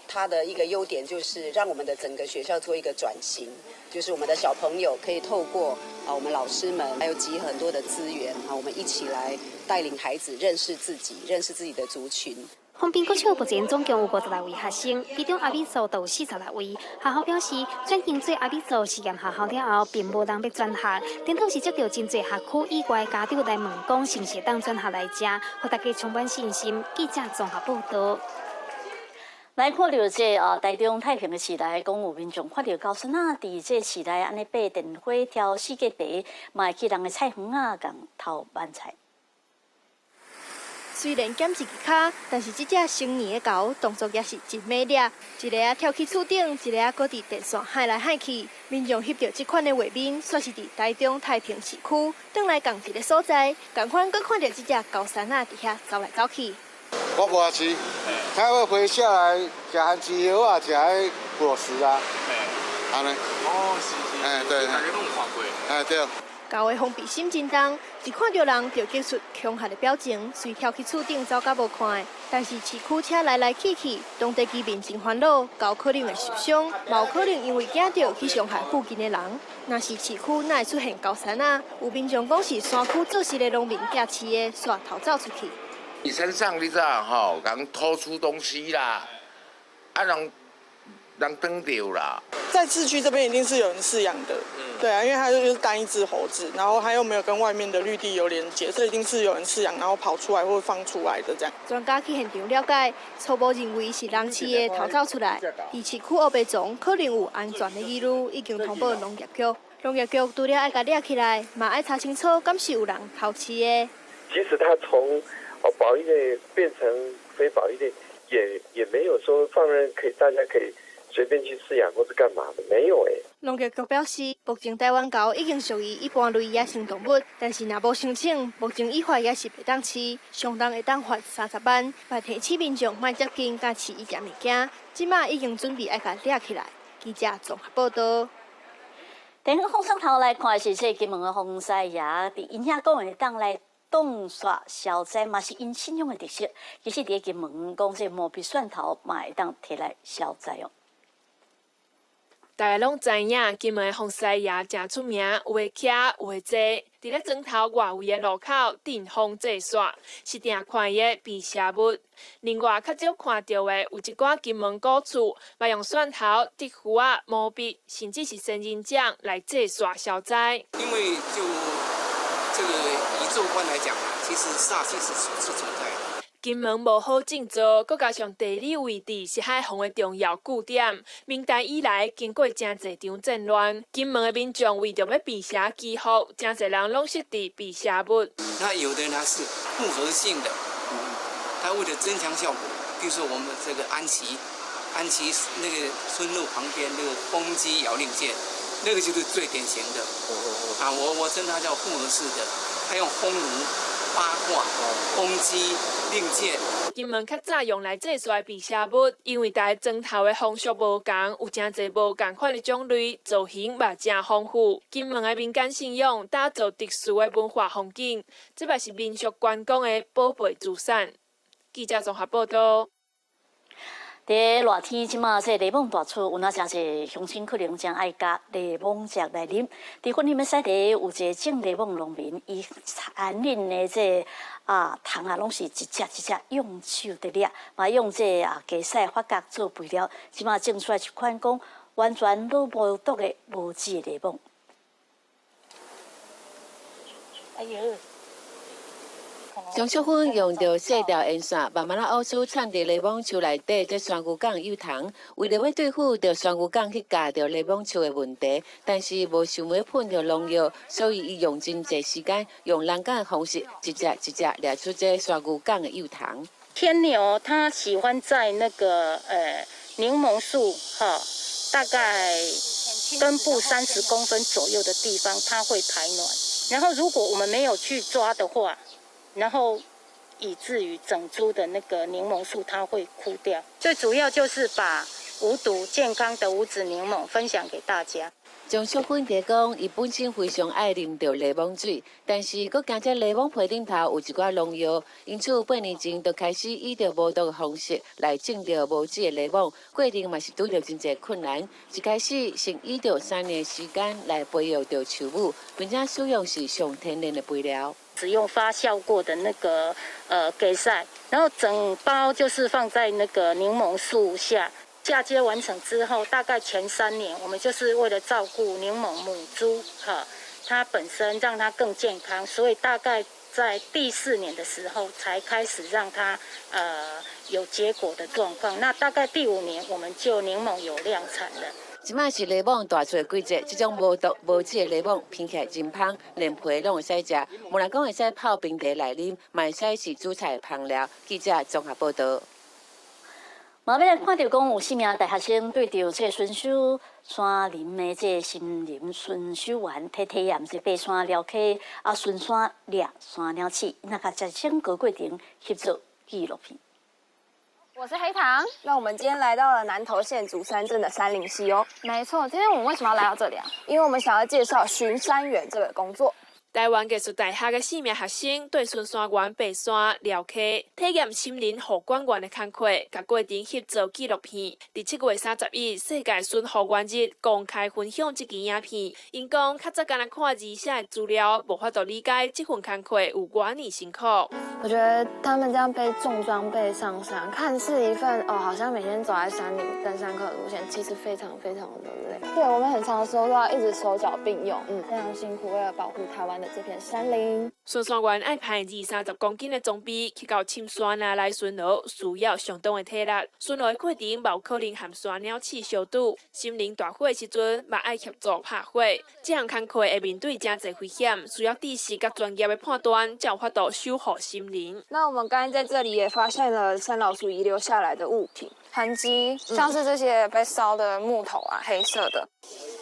它的一個優點就是讓我們的整個學校做一個轉型，就是我們的小朋友可以透過啊我們老師們，還有集很多的資源啊，我們一起來帶領孩子認識自己，認識自己的族群。豐濱國小目前總共有56位學生，其中阿美族就有46位。學校表示，轉型做阿美族實驗學校了後，並無人欲轉學，顛倒是接著真濟學區以外家長來問講，是毋是會當轉學來遮，予大家充滿信心。記者綜合報導。來看著這啊，台中太平的市內，講有民眾看著猴猻仔，佇這市內按呢爬電火柱四界爬，嘛會去人的菜園仔共偷挽菜。雖然減一支跤，但是這隻成年的猴動作也是真美麗。一个仔跳去厝頂，一个仔閣佇電線幌來幌去。民眾翕著這款的畫面，煞是佇台中太平市區，轉來仝一个所在，仝款閣看著這隻猴猻仔佇遐走來走去。我無飼，它會飛下來食番薯葉啊，食彼果實啊，按呢。哦，是是。哎，對。大家攏有看過。哎，對。猴的防備心真重，一看著人就激出恐嚇的表情，隨跳去厝頂走甲無看的。但是市區車來來去去，當地居民真煩惱，猴可能會受傷，嘛有可能因為驚著去傷害附近的人。若是市區哪會出現猴猻仔？有民眾講是山區做事的農民寄飼的，煞逃走出去。你身上你知道吼，共偷出東西啦，啊人人轉著啦。在市區這邊一定是有人飼養的，對啊，因為它就是單一隻猴子，然後它又沒有跟外面的綠地有連接，這一定是有人飼養，然後跑出來或放出來的這樣。專家去現場了解，初步認為是人飼的逃走出來。佇市區烏白傱可能有安全的疑慮，已經通報農業局。農業局除了愛共掠起來，嘛愛查清楚，敢是有人偷飼的。即使他從保育類變成非保育類，也沒有說放任可以大家可以隨便去飼養或是幹嘛的，沒有欸。農業局表示，目前台灣猴已經屬於一般類野生動物，但是若無申請，目前依法也是袂當飼，上重會當罰30萬。嘛提醒民眾莫接近佮飼伊隻物件，這馬已經準備愛共掠起來。記者綜合報導。電影風山頭來看是這金門的風師爺，佇𪜶遐講會當來擋煞消災，嘛是𪜶信仰的特色。其實佇金門講這毛筆蒜頭嘛會當提來消災哦。大家攏知影，金門的風師爺誠出名，有的徛，有的坐，佇咧莊頭外圍的路口鎮風制煞，是定看伊的辟邪物。另外，較少看著的有一寡金門古厝，嘛用蒜頭、竹符仔、毛筆，甚至是仙人掌來制煞消災。因為就這個宇宙觀來講，其實煞氣是存在的。金門無好種作，閣加上地理位置是海防的重要據點。明代以來，經過誠濟場戰亂，金門的民眾為著欲辟邪祈福，誠濟人攏設置辟邪物。那有的呢是複合性的，他為了增強效果，比如說我們這個安旗，安旗那個村落旁邊那個風機搖令箭，那個就是最典型的。啊，我稱它叫複合式的，它用烘爐、八卦、風機、令箭。金門較早用來制煞辟邪物，因為逐个莊頭的風俗無仝，有誠濟無仝款的種類，造型嘛誠豐富。金門的民間信仰打造特殊的文化風景，這嘛是民俗觀光的寶貝資產。記者綜合報導。佇熱天這馬這檸檬大出，有哪誠濟鄉親可能誠愛加檸檬汁來啉。佇雲林的西地有一个種檸檬農民，伊產恁的這啊蟲仔，攏是一隻一隻用手佇掠，嘛用這啊雞屎發酵做肥料，這馬種出來一款講完全攏無毒的無籽檸檬。哎喲！張淑芬用著細條煙線，慢慢仔烏出藏佇檸檬樹內底這山牛犅幼蟲。為著欲對付著山牛犅去咬著檸檬樹的問題，但是無想欲噴著農藥，所以伊用真濟時間，用人工的方式，一隻一隻掠出這山牛犅的幼蟲。天牛它喜歡在那個檸檬樹哈，大概根部30公分左右的地方，它會排卵。然後如果我們沒有去抓的話，然後以至於整株的那個檸檬樹它會枯掉。最主要就是把無毒健康的無籽檸檬分享給大家。張淑芬提講，伊本身非常愛啉著檸檬水，但是閣驚這檸檬皮頂頭有一寡農藥，因此8年前就開始以著無毒的方式來種著無籽的檸檬，過程嘛是拄著真濟困難。一開始先以著3年時間來培育著樹母，並且使用是上天然的肥料。只用發酵過的那個雞屎，然後整包就是放在那個檸檬樹下。嫁接完成之後，大概前3年，我們就是為了照顧檸檬母株，哈，它本身讓它更健康，所以大概在第四年的時候才開始讓它有結果的狀況。那大概第五年，我們就檸檬有量產了。這擺是檸檬大出的季節，這種無毒無籽的檸檬聞起來真芳，連皮攏會使食。無人講會使泡冰茶來啉，嘛會使是煮菜的香料。記者綜合報道。嘛，欲來看著講有四名大學生對著這個巡守山林的這個森林巡守員體驗這爬山寮溪啊，巡山掠山鳥鼠，那個整個過程翕做紀錄片。我是黑糖，那我們今天來到了南投縣竹山鎮的杉林溪哦。沒錯，今天我們為什麼要來到這裡啊？因為我們想要介紹巡山員這個工作。台灣藝術大學的四名學生對巡山員爬山寮溪，體驗森林護管員的工課，共過程翕做紀錄片。佇7月31世界巡護員日公開分享這支影片。𪜶講較早干焦看字寫的資料，無法度理解這份工課有偌爾辛苦。我覺得他們這樣背重裝備上山，看似一份哦，好像每天走在山裡登山客的路線，其實非常非常的累。對，我們很常的時候都要一直手腳並用，非常辛苦，為了保護台灣的這片山林。巡山員愛攀二三十公斤的裝備去到深山啊來巡邏，需要相當的體力。巡邏的過程，無可能和山鳥鼠相拄。森林大火的時陣，嘛愛協助拍火。這項工課會面對誠濟危險，需要知識佮專業的判斷，才有法度守護森林。那我們剛才在這裡也發現了山老鼠遺留下來的物品痕跡，像是這些被燒的木頭啊，黑色的。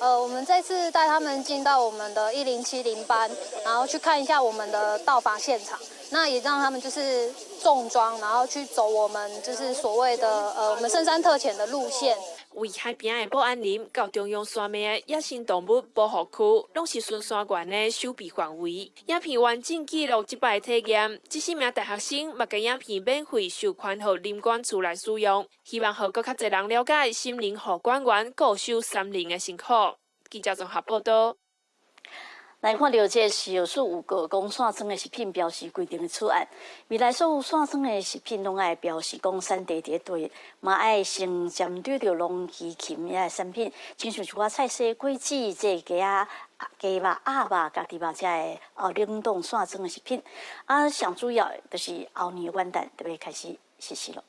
我們這次帶他們進到我們的107零班，然後去看一下我們的盜伐現場。那也讓他們就是重裝，然後去走我們就是所謂的我們深山特遣的路線。位海邊的保安林到中央山脈的野生動物保護區，攏是巡山員的守備範圍。影片完整記錄這擺體驗，這四名大學生嘛共影片免費授權予林管處來使用，希望予閣較濟人了解森林護管員固守山林的辛苦。記者綜合報道。來看著這食藥署有告講散裝的食品標示規定的草案，未來所有散裝的食品攏愛標示講產地佇佗，嘛愛先針對著農漁禽遐產品，親像一寡菜蔬果子、這雞仔、雞肉、鴨肉、家己肉遮的哦冷凍散裝的食品，啊，上主要的就是後年元旦就欲開始實施囉。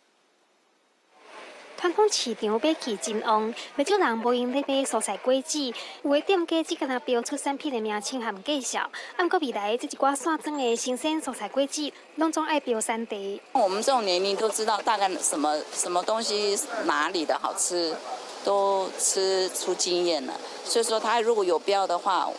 傳統市場買氣真旺，袂少人無閒咧買蔬菜果子，有的店家只干焦標出產品的名稱和介紹。啊，毋過未來這一寡散裝的新鮮蔬菜果子，攏總愛標產地。我們這種年齡都知道大概什麼什麼東西哪裡的好吃，都吃出經驗了。所以說，他如果有標的話，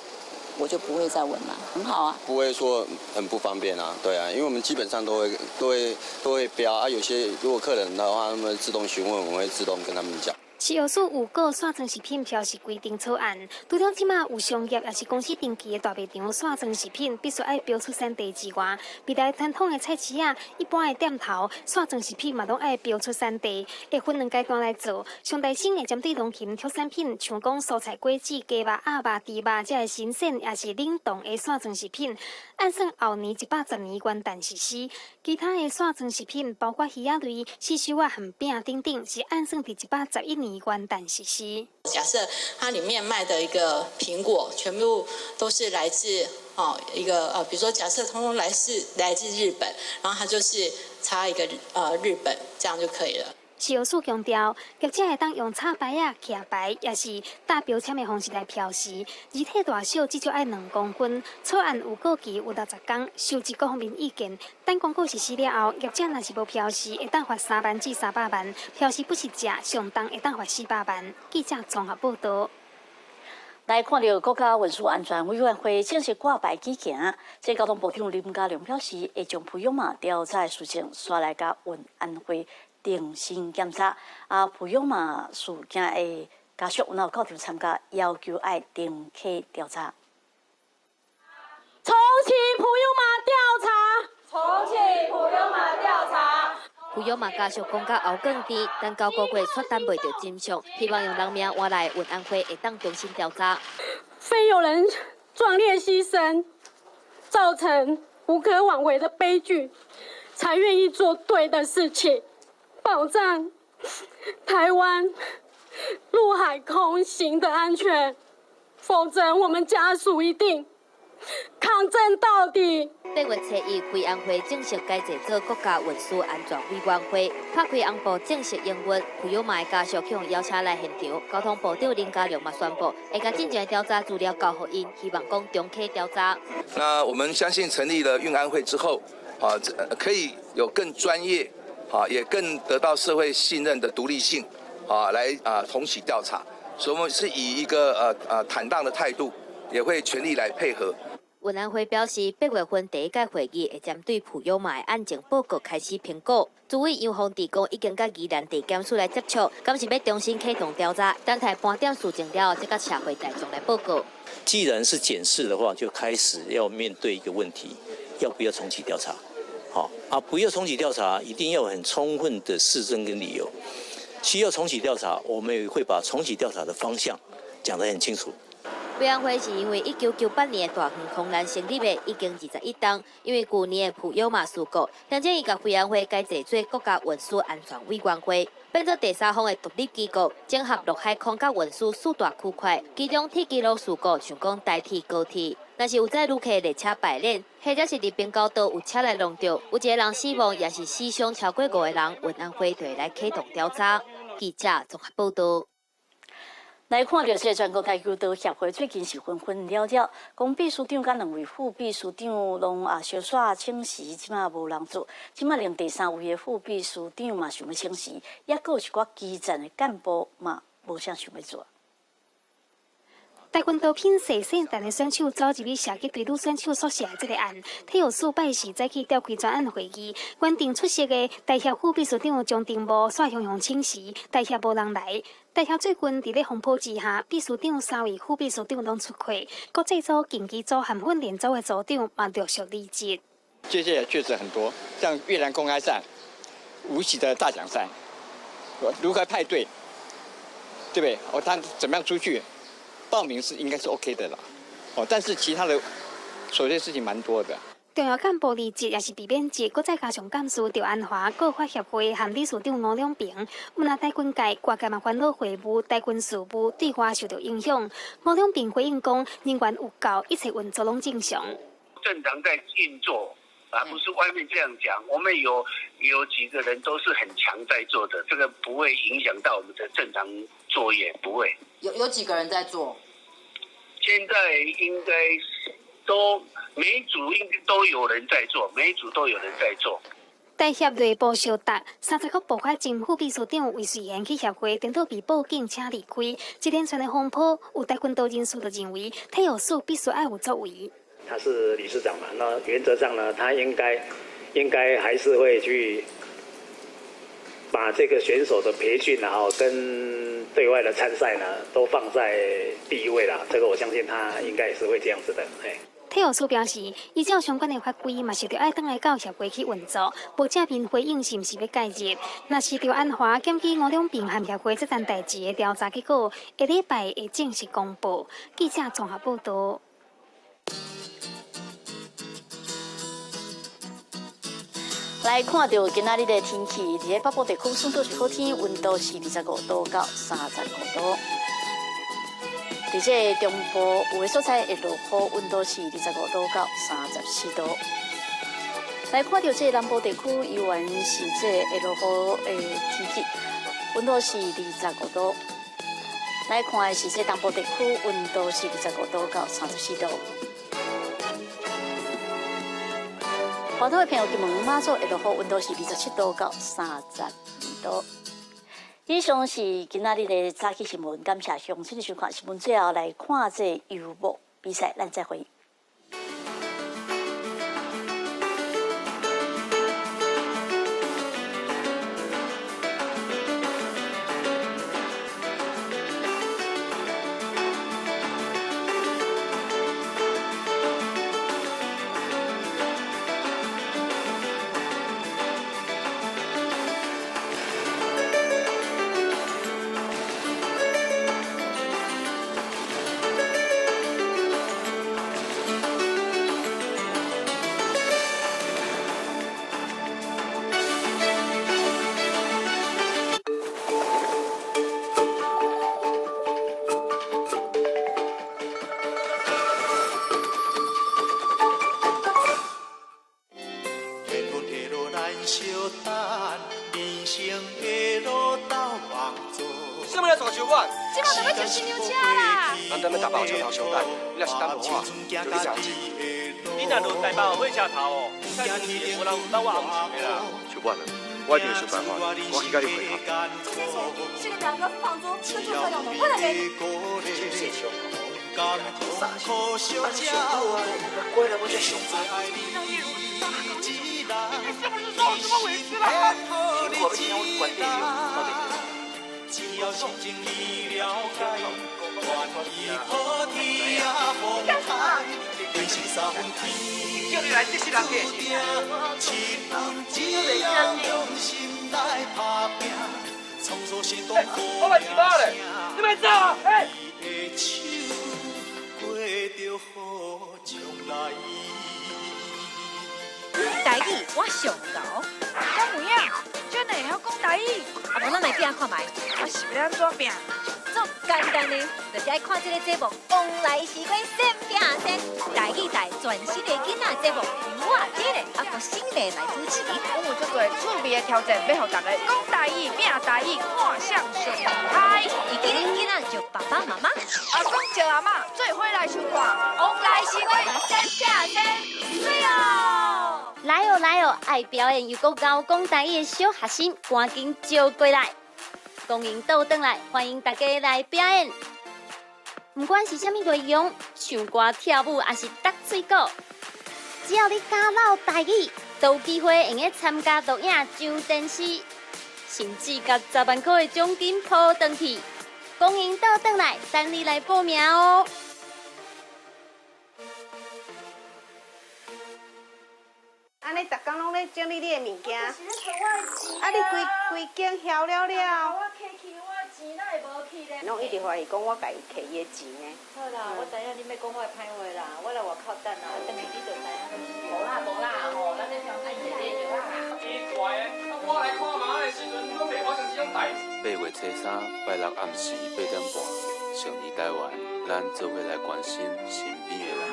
我就不會再問了。很好啊，不會說很不方便啊，對啊，因為我們基本上都會標啊，有些如果客人的話，他們自動詢問，我們會自動跟他們講。食藥署有告散裝食品標示規定草案，除了這馬有商業抑是公司登記的大賣場散裝食品必須愛標出產地之外，未來傳統的菜市仔、一般的店頭散裝食品嘛攏愛標出產地，會分兩階段來做。上代先會針對農禽特產品，像講蔬菜、果子、雞肉、鴨肉、豬肉，這个新鮮抑是冷凍的散裝食品，按算後年110年元旦實施。其他的散裝食品，包括魚仔類、刺繡仔和餅等等，是按算佇111年元旦實施。假設它裡面賣的一個蘋果，全部都是來自哦一個比如說假設通通來自日本，然後它就是插一個日本，這樣就可以了。食藥署強調，業者會當用插牌仔、徛牌，抑是貼標籤的方式來標示。字體大小至少愛2公分。草案有過期有60天，收集各方面意見。等公告實施了後，業者若是無標示，會當罰3萬至300萬；標示不實者，上重會當罰400萬。記者綜合報道。來看著國家運輸安全委員會正式掛牌舉行，這交通部長林佳龍表示，會將普悠瑪調查事情煞來共運安會定性檢查，啊，普悠瑪事件的家屬若有到場參加，要求愛定期調查。重啟普悠瑪調查，重啟普悠瑪調查。普悠瑪家屬講甲喉囥甜，等9個月卻等袂著真相，希望用人命換來運安會會當重新調查。非有人壯烈犧牲，造成無可挽回的悲劇，才願意做對的事情，保障台灣陸海空行的安全。否則，我們家屬一定抗爭到底。8月7日，維安會正式改制做國家運輸安全委員會，拍開紅布正式營運。傅友馬的家屬去予邀請來現場，交通部長林佳龍嘛宣布，會共進前的調查資料交予𪜶，希望講重啟調查。那我們相信成立了運安會之後，啊，可以有更專業，啊，也更得到社會信任的獨立性，啊，來啊重啟調查。所以，我們是以一個坦蕩的態度，也會全力來配合。運安會表示，8月份第一屆會議會針對傅友馬的案情報告開始評估。主委楊鳳智講，已經佮宜蘭地檢署來接觸，敢是欲重新啟動調查，等待盤點事證了後，再佮社會大眾來報告。既然是檢視的話，就開始要面對一個問題，要不要重啟調查？好啊，不要重啟調查，一定要有很充分的事證跟理由。需要重啟調查，我們也會把重啟調查的方向講得很清楚。委員會是因為1998年的大園空難成立的，已經21冬。因為舊年的傅友馬事故，現在伊共委員會改制做國家運輸安全委員會，變做第三方的獨立機構，整合陸海空佮運輸四大區塊，其中鐵支路事故想講代替高鐵，若是有載旅客列車敗輪，或者是佇平交道有車來撞著，有一个人死亡，抑是死傷超過5個人，運安會就會來啟動調查。記者綜合報導。來看著這個全國跆拳道協會最近是紛紛擾擾，講秘書長佮兩位副秘書長攏啊相煞請辭，這馬無人做，這馬連第三位的副秘書長嘛想欲請辭，抑閣有一寡基層的幹部嘛無啥想欲做。跆拳道品勢聖誕的選手走入去射擊隊女選手宿舍的這个案，體育署拜四早起召開專案會議，原定出席的台協副秘書長張定模煞雄雄請辭，台協無人來。台協最近佇咧風波之下，秘書長三位副秘書長攏出缺，國際組、競技組和訓練組的組長嘛陸續離職。這屆確實很多，像越南公開賽、無錫的大獎賽、如何派隊，對不對？哦，他怎麼樣出去？報名是應該是 OK 的啦，哦，但是其他的瑣碎事情蠻多的。重要幹部離職也是被免職，閣再加上幹事趙安華、國發協會和理事長吳兩平，毋但跆拳界外界嘛煩惱會務、跆拳事務對外受著影響。吳兩平回應講，人員有夠，一切運作攏正常。正常在運作，而不是外面這樣講。我們有幾個人都是很強在做的，這個不會影響到我們的正常作業，不會。有幾個人在做？現在應該都每組應該都有人在做，每組都有人在做。台協內部相鬥，30號爆發前副秘書長魏瑞賢去協會，顛倒被報警請離開。這連串的風波，有跆拳道人士就認為，體育署必須愛有作為。他是理事長嘛，那原則上呢，他應該還是會去把這個選手的培訓，然後跟對外的參賽呢，都放在第一位啦。這個我相信他應該也是會這樣子的。嘿。體育署表示，依照相關的法規，嘛是著愛轉來到協會去運作，無正面回應是毋是欲介入。若是趙安華檢舉吳兩平和協會這件代誌的調查結果，下禮拜會正式公布。記者綜合報導。來看著今仔日的天氣，佇咧北部地區算都是好天，溫度是25度到35度。佇這個中部有的所在會落雨，溫度是25度到34度。來看著這個南部地區，依然是這個會落雨的天氣，溫度是25度。來看的是這東部地區，溫度是25度到34度。華東的朋友，金門馬祖會落雨，溫度是27度到32度。以上是今仔日的早起新聞，感謝鄉親的收看。新聞最後來看這遊牧比賽，咱再會。啥物来抓手我？这马就欲坐新娘车啦！咱等欲台北车头相等，你若是等无我，就去食红酒。你若落台北火车头哦，菜园是无人有等我红树的啦。小婉啊，我一定会想办法，我去佮你会合。这个两个房租跟住费用的，我来给你。谢谢。啊，你上好啊，乖啦，我才上班。你是不是受了什么委屈了？我欲听我关帝庙，到底叫你来这是人客。我嘛是妈咧，你莫走啊！哎。台语我上𠢕，敢有影？真会晓讲台语？啊，无咱来拼看觅。啊是欲按怎拼？足简单的，就是爱看这个节目《王来西瓜先拼先》，台语台全新的囡仔节目，由我这个啊阁新的来主持。阮有足济趣味的挑战，欲予大家讲台语、拼台语，看谁上厉害。会记恁囡仔叫爸爸妈妈，啊讲叫阿嬷，做伙来收看《王来西瓜先拼先》，媠哦！来哦来哦，爱表演又阁𠢕讲台语的小学生，赶紧招过来，公英倒转来，欢迎大家来表演。不管是啥物内容，唱歌、跳舞，抑是搭喙鼓，只要你敢落台语，都有机会会用参加录影上电视，甚至共10万块的奖金抱转去。公英倒转来，等你来报名哦。按呢，逐工拢咧整理你的物件，啊，你规规间囂了了。我摕去，我钱哪会无去咧？拢一直怀疑讲我共伊摕伊的钱呢。好啦，我知影你欲讲我的歹话啦，我来外口等啊，转去你就知影。无啦无啦吼，咱咧调整一下就好啦。奇怪的，啊我来看妈的时阵，拢袂发生这种代志。8月初3拜六暗时8点半，上伫台湾，咱做伙来关心身边的人。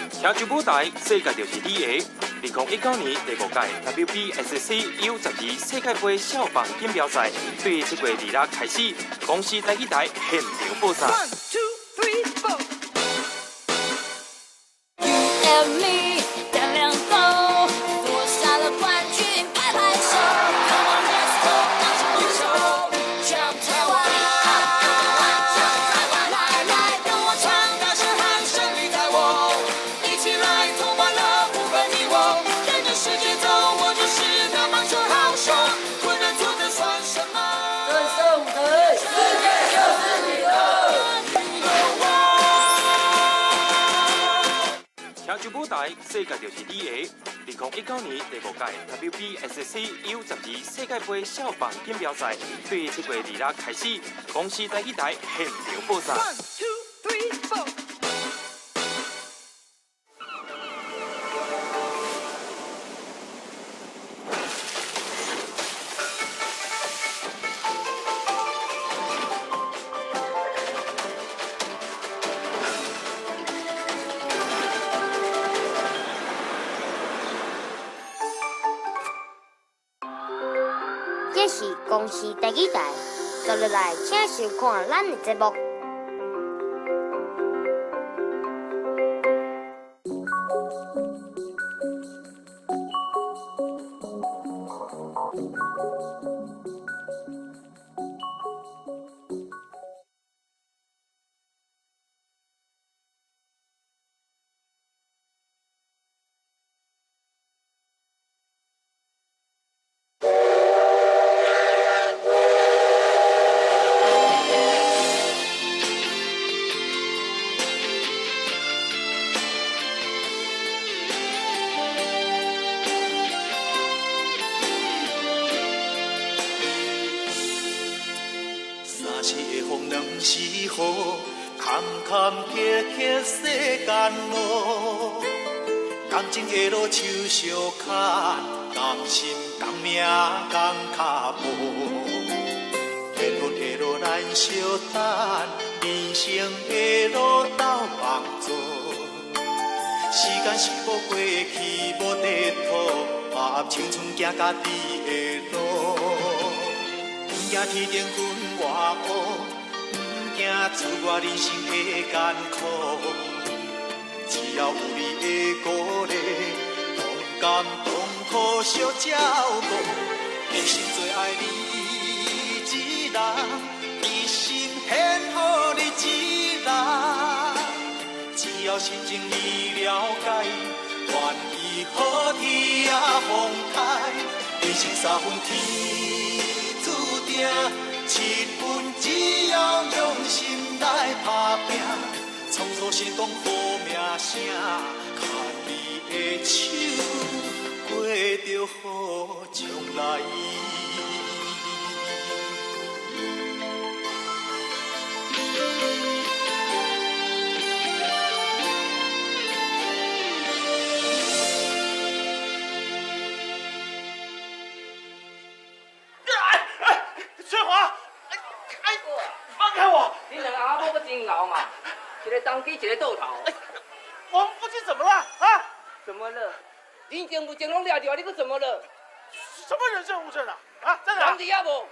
听上舞台，世界就是你的。2019年第五届 WBSC U12世界杯少棒锦标赛，对7月26开始，公视台语台现场播送。 One, two, three, four. You and me，胆量够，夺下了冠军，拍拍手。Come on, let's go，拿起右手，唱台湾，来来，跟我唱，大声喊胜利在握，一起来，充满了不分你我，跟着世界走，我就是那棒球好手，困难挫折算什么？正胜舞台，世界就是你的。听上舞台，世界就是你的。2019年第五届 WBSC U12世界杯少棒锦标赛，对7月26开始，公视台语台现场播送。 One, two, three, four. 这是公视台语台，接落来请收看咱的节目。三时的风，两时雨，坎坎坷坷世间路，感情的路手相牵，同心同命同脚步。缘分的路咱相等，人生的路斗帮助。时间是无过去，无地图，把握青春行家己的路。惊天顶昏外乌，毋惊自我人生的艰苦，只要有你的鼓励，同甘同苦相照顾，一生最爱你一人，一心献予你一人。只要心情你了解，愿意好天也风台，人生三分天注定，七分只要用心来打拼，创造成功好名声，牵你的手，过著好将来。翠华，哎，放开我！你两个阿某阁真𠢕嘛，一个当机，一个倒头。我们夫妻怎么了？啊？怎么了？人证物证拢掠著，你阁怎么了？什么人证物证啊？啊，在哪？人伫遐无？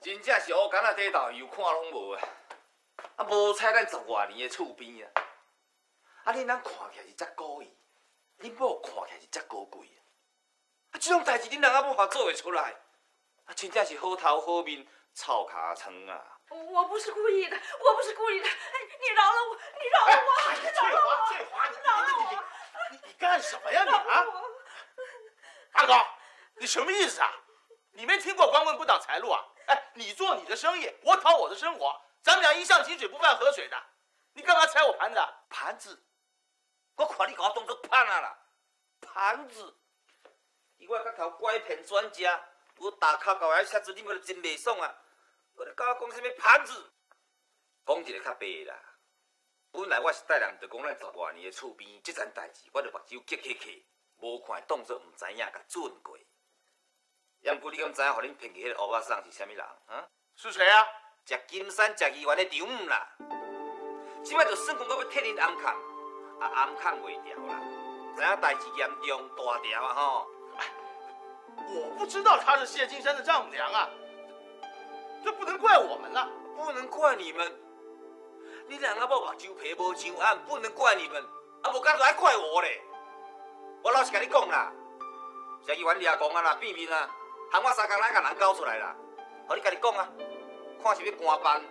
真正是乌竿仔底豆油，看拢无啊！啊，无彩咱十外年的厝边啊！啊，恁翁看起来是遮古意，恁某看起来是遮高贵啊！啊，这种代志恁翁仔某嘛做会出来？啊，真正是好头好面臭尻川啊！我不是故意的，我不是故意的，你饶了我，你饶了我，饶了我，翠华，饶了我！你干什么呀你啊？阿高，你什么意思啊？你没听过光棍不挡财路啊？哎，你做你的生意，我讨我的生活，咱们俩一向井水不犯河水的，你干嘛踩我盘子？盘子？我看你共我当作盘啊啦，盘子！伊我角头拐骗专家，我打卡到遐写字，你们就真袂爽啊！阁咧共我讲啥物盘子？讲一个较白的啦。本来我是带人，就讲咱十外年的厝边，这层代志，我就目睭结起去，无看当作毋知影，共准过。也毋过你敢知影，予恁骗去彼个乌仔送是啥物人？啊？是谁啊？谢金山、谢议员的丈母啦。这摆就算讲我欲替恁暗崁，啊暗崁袂牢啦，知影代志严重大条啊吼！我不知道她是谢金山的丈母娘啊，这不能怪我们呐，不能怪你们。你两阿某目睭皮无上暗，不能怪你们，啊无敢就爱怪我咧。我老实共你讲啦，谢议员掠讲啊啦，变面啊，喊我三工来共人交出来啦。予你家己讲啊，看是欲官办，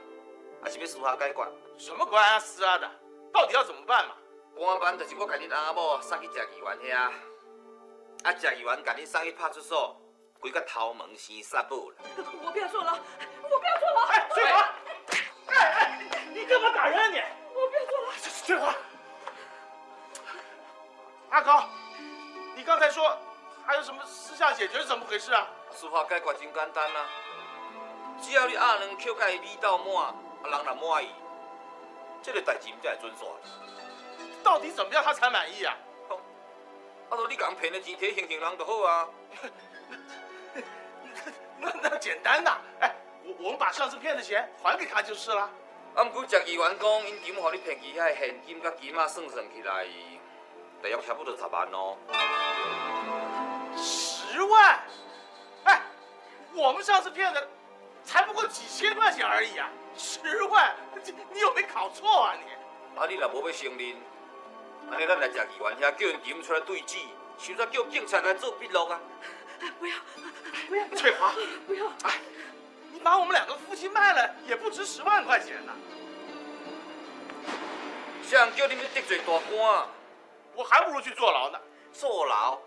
还是欲私下解决？什么官啊私啊的，到底要怎么办嘛？官办就是我共恁翁仔某送去谢议员遐，啊谢议员共恁送去派出所，规个头毛生杀某啦。我不要坐牢，我不要坐牢。哎，翠华，哎哎，你干嘛打人啊你？我不要坐牢。翠华，阿高，你刚才说还有什么私下解决是怎么回事啊？私下解决真简单啊，只要你鸭卵扣共伊味道满，啊人若满意，这个代志毋才会准煞。到底怎么样他才满意啊？啊，就你共骗的钱提行行人就好啊。那简单呐，哎，我们把上次骗的钱还给他就是了。啊，毋过谢议员讲，𪜶丈母予你骗去遐现金佮金仔算算起来，大约差不多10万哦。10万？哎，我们上次骗的才不过几千块钱而已啊！10万，你有没搞错啊你？啊，你若无欲承认，按呢咱来谢议员遐，叫𪜶丈母出来对质，甚至叫警察来做笔录啊！不要，不要！翠华，不要！哎，你把我们两个夫妻卖了，也不值10万块钱呢。谁人叫你们得罪大官？我还不如去坐牢呢。坐牢？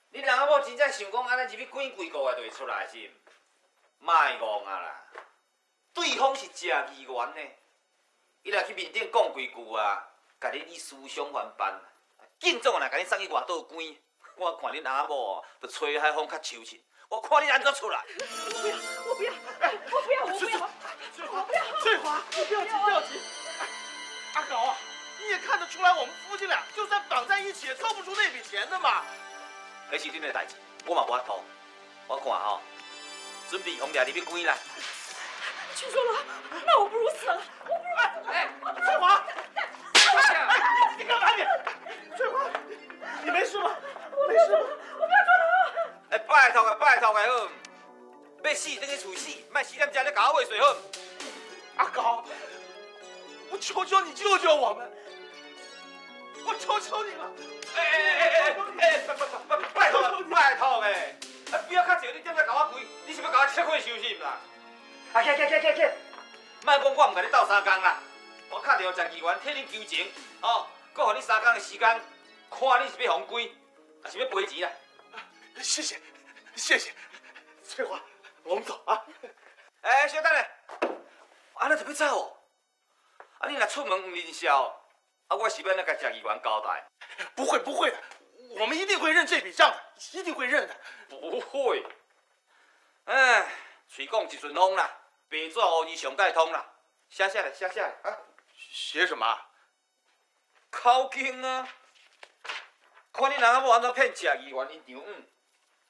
你翁仔某真正想讲按呢入去关几个月就会出来是毋？莫戆啊啦！对方是谢议员呢，伊若去面顶讲几句啊，共你以私相还办，警总若共你送去外岛关，我看恁翁仔某就吹海风较秋实，我看你按怎出来？我不要，我不要，我不要，我不要！翠华，翠华，你不要急，不要急。阿高啊，你也看得出来，我们夫妻俩就算绑在一起，也凑不出那笔钱的嘛。彼是恁的代志，我嘛无法度。我看吼，准备予掠入去关啦。去坐牢，那我不如死了，我不如死了。哎，翠华，翠华，死，等去厝死，莫死踮遮咧共我话好。阿高，我求求你救救我們！我求求你了！哎哎哎哎哎！拜拜託拜託的，啊不要較濟，你踮遮共我跪，你是欲共我切開收是毋啦？啊，起起起起起！莫講我毋共你鬥相共啦，我敲電話鄭議員替恁求情，哦，閣予你三工的時間，看你是欲予關，抑是欲賠錢啦？謝謝，謝謝，翠花，我們走啊！哎，小等下，按呢就欲走哦？啊，你若出門毋認數，啊，我是欲按怎共鄭議員交代？不會不會的，我們一定會認這筆賬的，一定會認的。不會，哎，喙講一陣風啦，白紙烏字上蓋通啦，寫寫來，寫寫來啊！寫什麼？口供啊！看恁翁仔某按怎騙鄭議員𪜶丈母，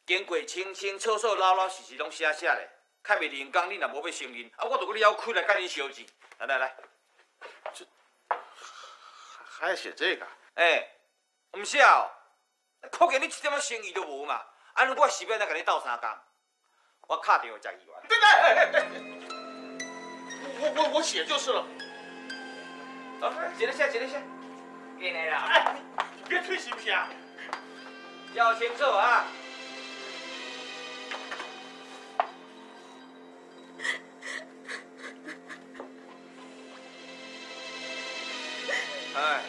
經過清清楚楚、老老實實攏寫寫咧，較袂兩工，恁若無欲承認，啊，我就閣了開來共恁相證。來來來，這還寫這個？欸，毋寫哦，可見你一點仔誠意都無嘛。按呢我是欲按怎共你鬥相共？我敲電話鄭議員。對對，我寫就是了。啊，一个寫，一个寫，緊的啦。哎，你別推行不行啊？要清楚啊！哎，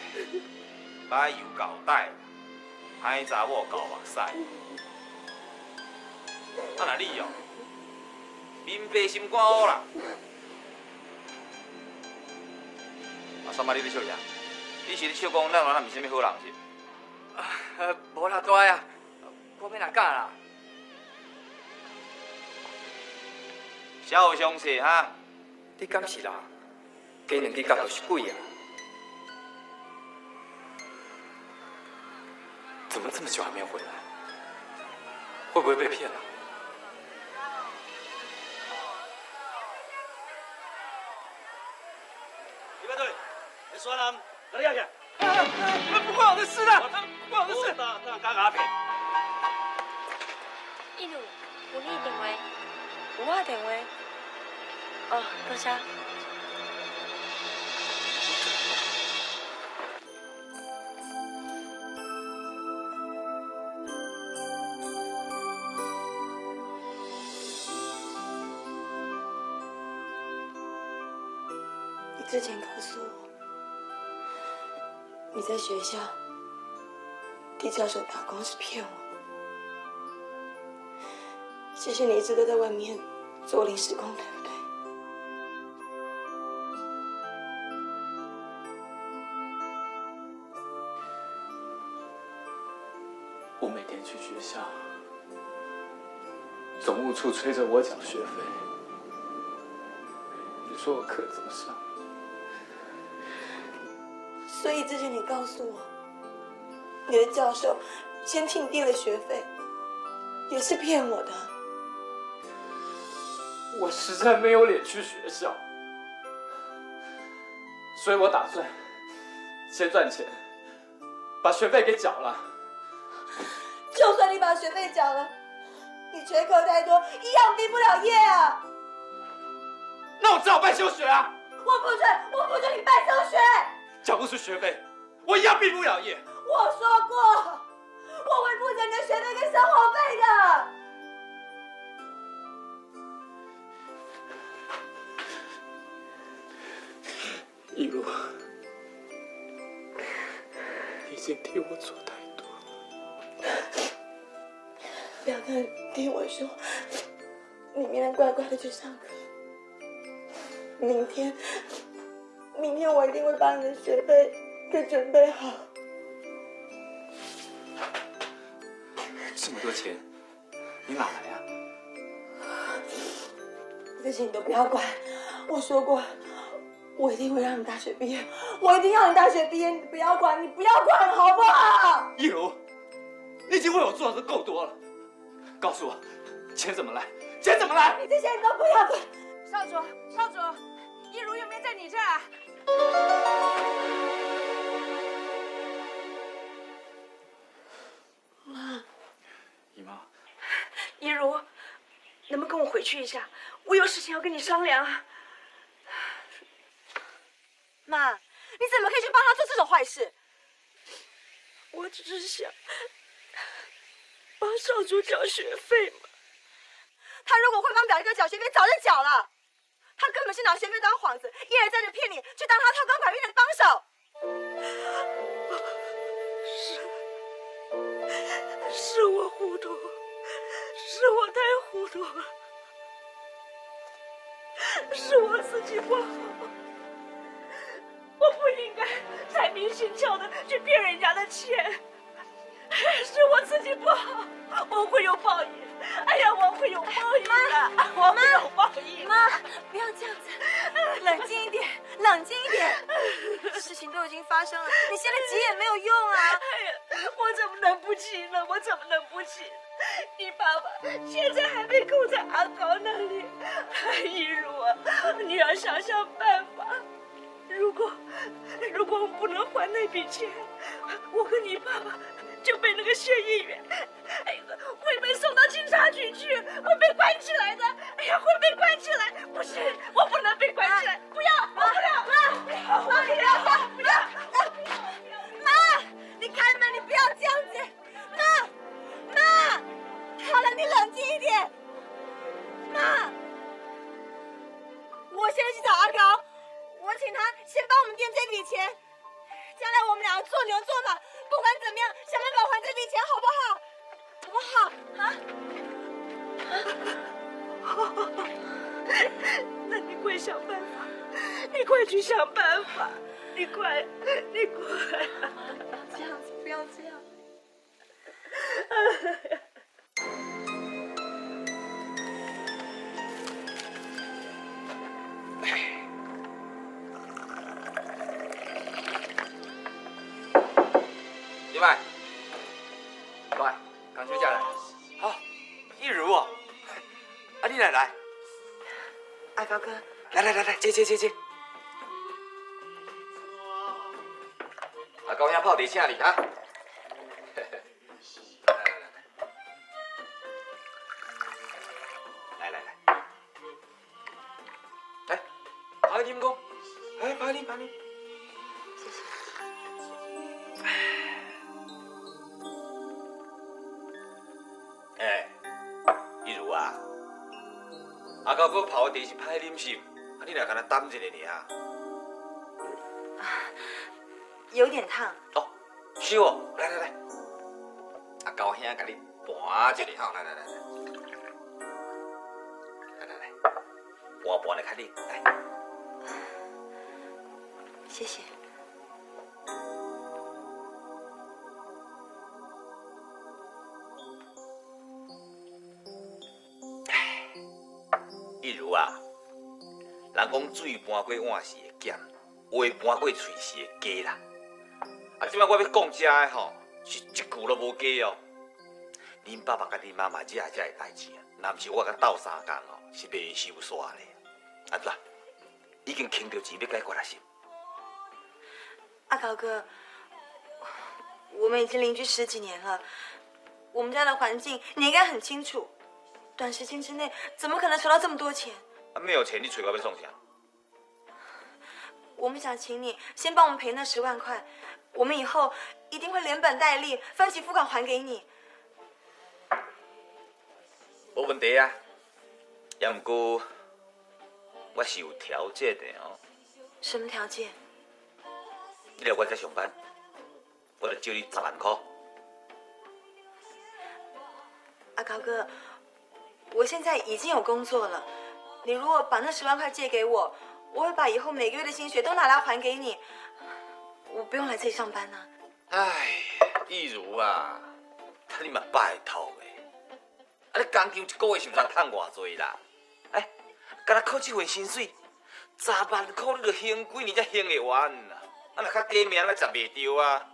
歹油厚底，歹查某厚目屎。啊，若你哦，面白心肝烏啦。啊，三媽，你咧笑啥？你是咧笑講咱原來毋是啥物好人是？啊，無啦，大啊，我欲哪敢啦？小相似哈？你敢是人？加兩支腳就是鬼啊！怎麼這麼久還沒有回來？會不會被騙了？李班隊，你算啦，哪裡去？不關我的事啦，不關我的事。那剛阿騙。一如，有你的電話？有我的電話。哦，多謝。你之前告訴我，你在學校替教授打工是騙我的。其實你一直都在外面做臨時工，對不對？我每天去學校，總務處催着我繳學費，你說我課怎麼上？所以之前你告訴我，你的教授先替你墊了學費，也是騙我的。我實在沒有臉去學校，所以我打算先賺錢，把學費給繳了。就算你把學費繳了，你缺課太多，一樣畢不了業啊！那我只好辦休學啊！我不准，我不准你辦休學！繳不出學費，我一樣畢不了業。我說過，我會負責你的學費跟生活費的。一如，你已經替我做太多了。表哥，聽我說，你明天乖乖的去上課。明天，明天我一定會把你的學費給準備好。這麼多錢，你哪來啊？這些你都不要管。我說過，我一定會讓你大學畢業，我一定要你大學畢業。你不要管，你不要管，好不好？一如，你已經為我做的夠多了，告訴我，錢怎麼來？錢怎麼來？你這些你都不要管。少主，少主，一如有沒有在你這兒？媽，姨媽，一如，能不能跟跟我回去一下，我有事情要跟你商量啊。妈，你怎么可以去帮他做这种坏事？我只是想帮少主缴学费嘛。他如果会帮表哥缴学费，早就缴了。他根本是拿学费当幌子，一而再的骗你，去当他偷钢拐骗的帮手。是我糊涂，是我太糊涂了，是我自己不好，我不应该财迷心窍的去骗人家的钱，是我自己不好，我会有报应。哎呀，我会有报应的，我会有报应。妈，不要这样子，冷静一点，冷静一点。事情都已经发生了，你现在急也没有用啊。哎呀，我怎么能不急呢？我怎么能不急？你爸爸现在还被扣在阿高那里。一如啊，你要想想办法。如果我们不能还那笔钱，我和你爸爸就被那个县议员，哎，会被送到警察局去，会被关起来的。哎呀，会被关起来！不行，我不能被关起来！不要，我不要！妈，妈，你不要，不要！妈，你开门，你不要这样子！妈，妈，好了，你冷静一点。妈，我现在去找阿高，我请他先帮我们垫这笔钱，将来我们两个做牛做马，不管怎么样，想办法还这笔钱，好不好？好不好？啊？那你快想办法，你快去想办法，你快，你快！不要这样子，不要这样。李麦，来，刚休假来。好，一如哦，啊，你来来。阿高哥，来来来来，坐坐坐坐。阿高兄泡茶请你哈。来来来，来，来啉讲，来，来啉来啉。谢谢。哎，一如啊，阿高哥泡的茶是歹啉是？啊，你若干焦等一下尔。啊，有点烫。哦，是哦，来来来，阿高兄共你盘一下吼，来来来来，来来来，盘盘来较冷，来。谢谢。一如啊，人讲水搬过碗是会减，话搬过喙是会加啦。啊，这摆我欲讲这的吼，是一句都无假哦。恁爸爸佮恁妈妈这这个代志啊，若毋是我佮斗相共哦，是袂收煞的。啊怎？已经倾著钱欲解决了是？阿高哥，我们已经邻居十几年了，我们家的环境你应该很清楚。短时间之内怎么可能筹到这么多钱？啊，没有钱你揣我欲创啥？我们想请你先帮我们赔那10万块，我们以后一定会连本带利分期付款还给你。无问题啊，也毋过我是有条件的哦。什么条件？你来我这上班，我就借你10万块。阿高哥，我现在已经有工作了，你如果把那10万块借给我，我会把以后每个月的薪水都拿来还给你，我不用来这里上班呢。哎，一如啊，你嘛拜托的，啊你工厂一个月是毋知趁偌济啦？哎，干焦靠这份薪水，10万块你就还几年才还会完啦？啊，若较低命，咱食袂著啊。